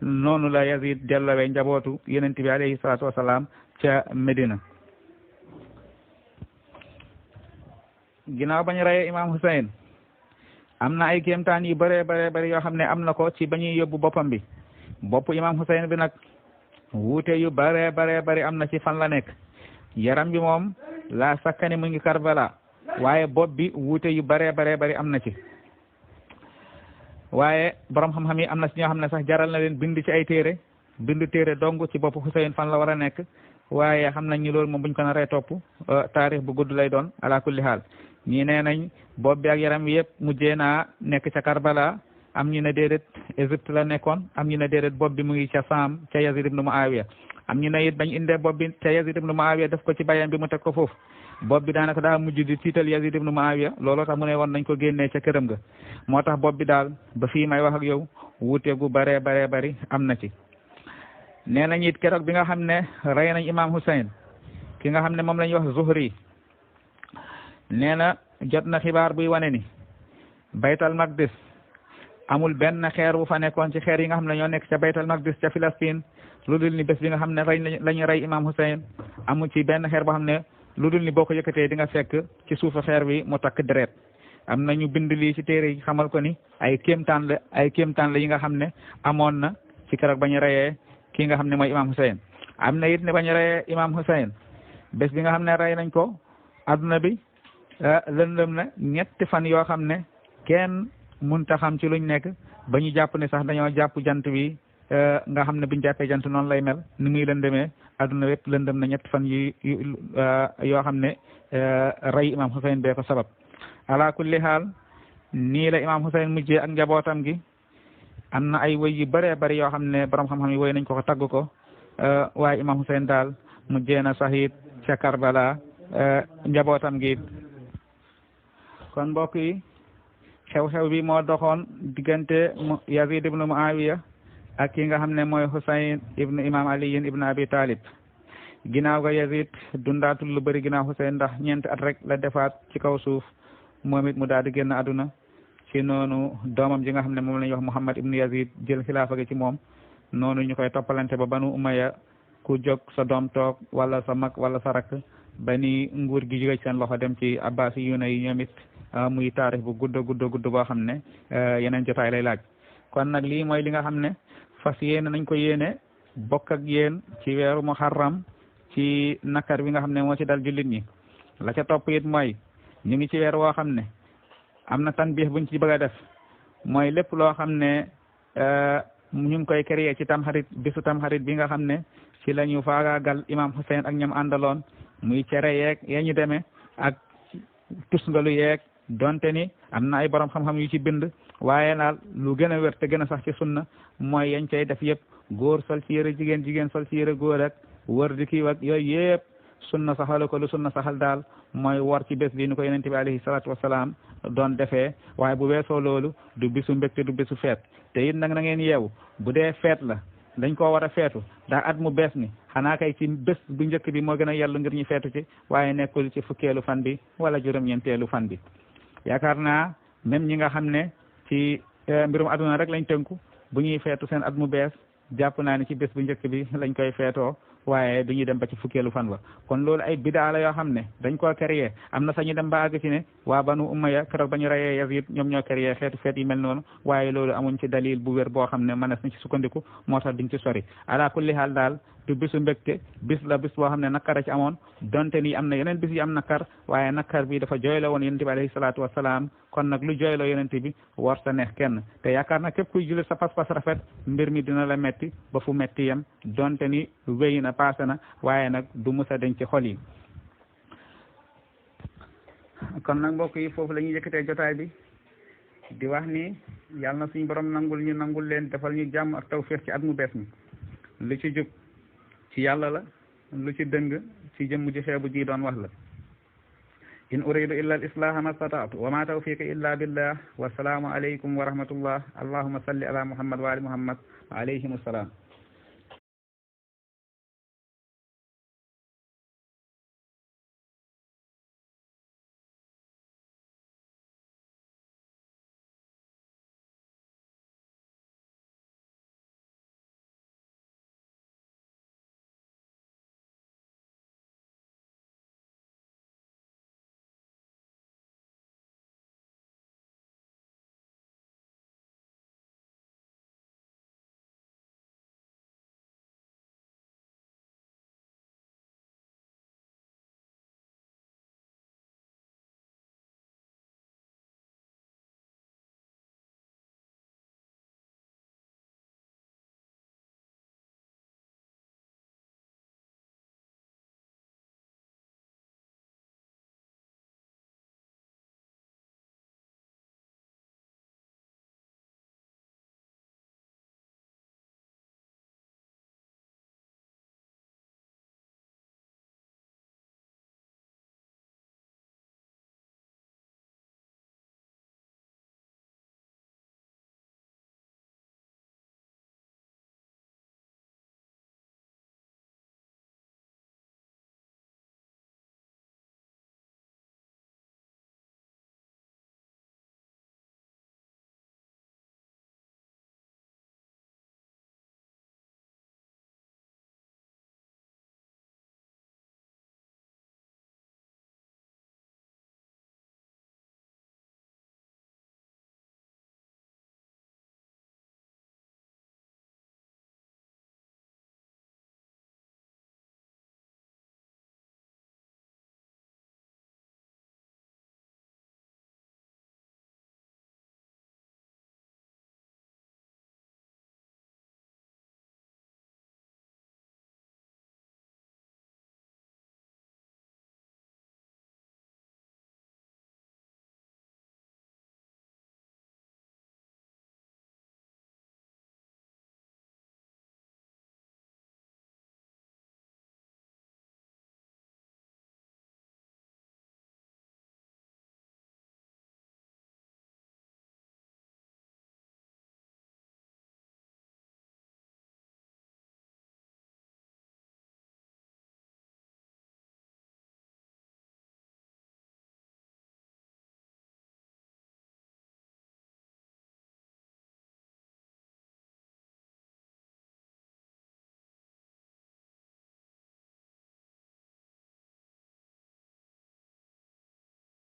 noonu la Yazid dellowee njabootu Yonent bi alayhi salaatu wassalaam ca Medina ginnaaw bañu reyee imam Husayn am na ay kéemtaan yu bëree yoo xam ne am na ko ci ba ñuy yóbbu boppam bi bopp imam Husayn bi nag wuute yu bëree am na ci fan la nekk yaram bi moom la sakkani mu ngi Karbala waaye bopp bi wuute yu bëree am na ci waaye borom xam-xam yi am na ci ñoo xam ne sax jaral na leen bind ci ay téere dong ci bopp Husayn fan la war a nekk waaye xam nañ ni loolu moom buñ ko naree topp taarix bu gudd lay doon ala kulli haal ñii nee nañ bopp bi ak yaram wi yëpp mujjee naa nekk ca Karbala am ñu ne déedéet Égypte la nekkoon am ñu ne déedéet bopp bi mu ngi ca Saam ca Yazid ibn Muawiya am ñu ne it bañ indee bopp bi ca Yazid ibn Muawiya def ko ci bayam bi mu teg ko foofu bopp bi daanaka daa mujj di tiital Yazid ibn Muawiya looloo tax mu ne woon nañ ko génnee ca këram ga moo tax bopp bi daal ba fii may wax ak yow wuute gu bari am na ci nee nañ it keroog bi nga xam ne rey nañ imam Hussein ki nga xam ne moom la ñuy wax Zuhri nee na jot na xibaar buy wane ni baytal maqdis amul benn xeer bu fa nekkoon ci xeer yi nga xam ne ñoo nekk ca baytal maqdis ca Palestine lu dul ni bés bi nga xam ne la ñu rey imam Hussein amul ci benn xeer boo xam ne lu dul ni boo ko yëkkatee di nga fekk ci suufu xeer bi mu takk deret am na ñu bind lii ci téere yi xamal ko ni ay kéemtaan la yi nga xam ne amoon na ci keroog ba ñu reyee kii nga xam ne mooy imam Hussein am na it ne ba ñu reyee imam Hussein bés bi nga xam ne rey nañ ko adduna bi lëndëm na ñetti fan yoo xam ne kenn mënta xam ci luñ nekk ba ñu jàpp ne sax dañoo jàpp jant bi nga xam ne biñu jàppee jant noonu lay mel ni muy lëndëmee adduna wépp lëndëm na ñetti fan yoo xam ne rey imam Hussein bee ko sabab ala kulli xaal nii la imam Hussein mujjee ak njabootam gi am na ay woy yu bëree bëri yoo xam ne borom xam-xam yi woy nañ ko tagg ko waaye imam Hussein daal mujjee na sahid ca Karbala njabootam gi kon mbokk yi xew-xew bi moo doxoon diggante Yazid ibnu Muawiya ak ki nga xam ne mooy Hussein ibnu imam aliyin ibnu abi talib ginnaaw ga Yazid dundaatul lu bëri ginnaaw Hussein ndax ñeenti at rek la defaat ci kaw suuf moom it mu daal di génn àdduna ci noonu doomam ji nga xam ne moom la ñuy wax Muhammad ibnu Yazid jël xilaafa gi ci moom noonu ñu koy toppalante ba banu Umayya ku jóg sa doom toog wala sa mag wala sa rakk ba ni nguur gi jóge ci seen loxo dem ci abbasi yu yi ñoom it muy taarix bu gudd boo xam ne yeneen jotaay lay laaj kon nag lii mooy li nga xam ne fas yéene nañ ko yéene bokk ak yéen ci weeru muharram ci nakar bi nga xam ne moo ci dal jullit ñi la ca topp it mooy ñu ngi ci weer woo xam ne am na tanbih buñ ci bëgg a def mooy lépp loo xam ne ñu ngi koy créer ci tamxarit bisu tamxarit bi nga xam ne ci la ñu faagaagal imam Hussein ak ñam àndaloon muy cere yeeg ya ñu demee ak tusngalu yeeg donte ni am na ay borom xam-xam yu ci bind waaye daal lu gën a wér te gën a sax ci sunna mooy yañ cay def yëpp góor sol ci yëre jigéen jigéen sol ci yëre góor ak wër di kii ak yooyu yëpp sunna saxal ko lu sunna saxal daal mooy war ci bés bi ni ko yonent bi alayhi salaatu wasalaam doon defee waaye bu weesoo loolu du bisu mbégte du bisu feet te it nag na ngeen yeewu bu dee feet la dañ koo war a feetu ndax at mu bees ni xanaa kay ci bés bu njëkk bi moo gën a yellu ngir ñu feetu ci waaye nekkul ci fukkeelu fan bi wala juróom-ñeenteelu fan bi yaakaar naa même ñi nga xam ne ci mbirum aduna rek lañ tënku bu ñuy feetu seen at mu bees jàpp naa ne ci bés bu njëkk bi lañ koy feetoo waaye du ñuy dem ba ci fukkeelu fan ba kon loolu ay bidaa la yoo xam ne dañ koo créé am na sañu dem ba àgg ci ne waa banu Umayya keroog ba ñu reyee Yazid ñoom ñoo créé xeetu feet yi mel noonu waaye loolu amuñ ci dalil bu wér boo xam ne mënees na ci sukkandiku moo tax duñ ci sori ala kulli haal daal du bisu mbégte bis la bis boo xam ne nakar a ci amoon donte ni am na yeneen bis yi am nakar waaye nakar bi dafa jooyloo woon yonent bi alayhi salaatu wasalaam kon nag lu jooyloo yonent bi war sa neex kenn te yaakaar na képp kuy jullit sa pas-pas rafet mbir mi dina la metti ba fu metti yem donte ni wéy na passé na waaye nag du musa dañ ci xol yi kon nag mbokk yi foofu la ñuy yëkkatee jotaay bi di wax ni yàlla na suñu borom nangul ñu nangul leen defal ñu jàmm ak tawfiq ci at mu bees mi lu ci jub ci yàlla la lu ci dëng ci jëmm ji xeebu ji doon wax la in uridu illa al islaha ma stataatu wa ma tawfiqi illa billah wa salaamu alaykum wa rahmatullah allahumma salli ala muhammad wa ali muhammad wa alayhim assalaam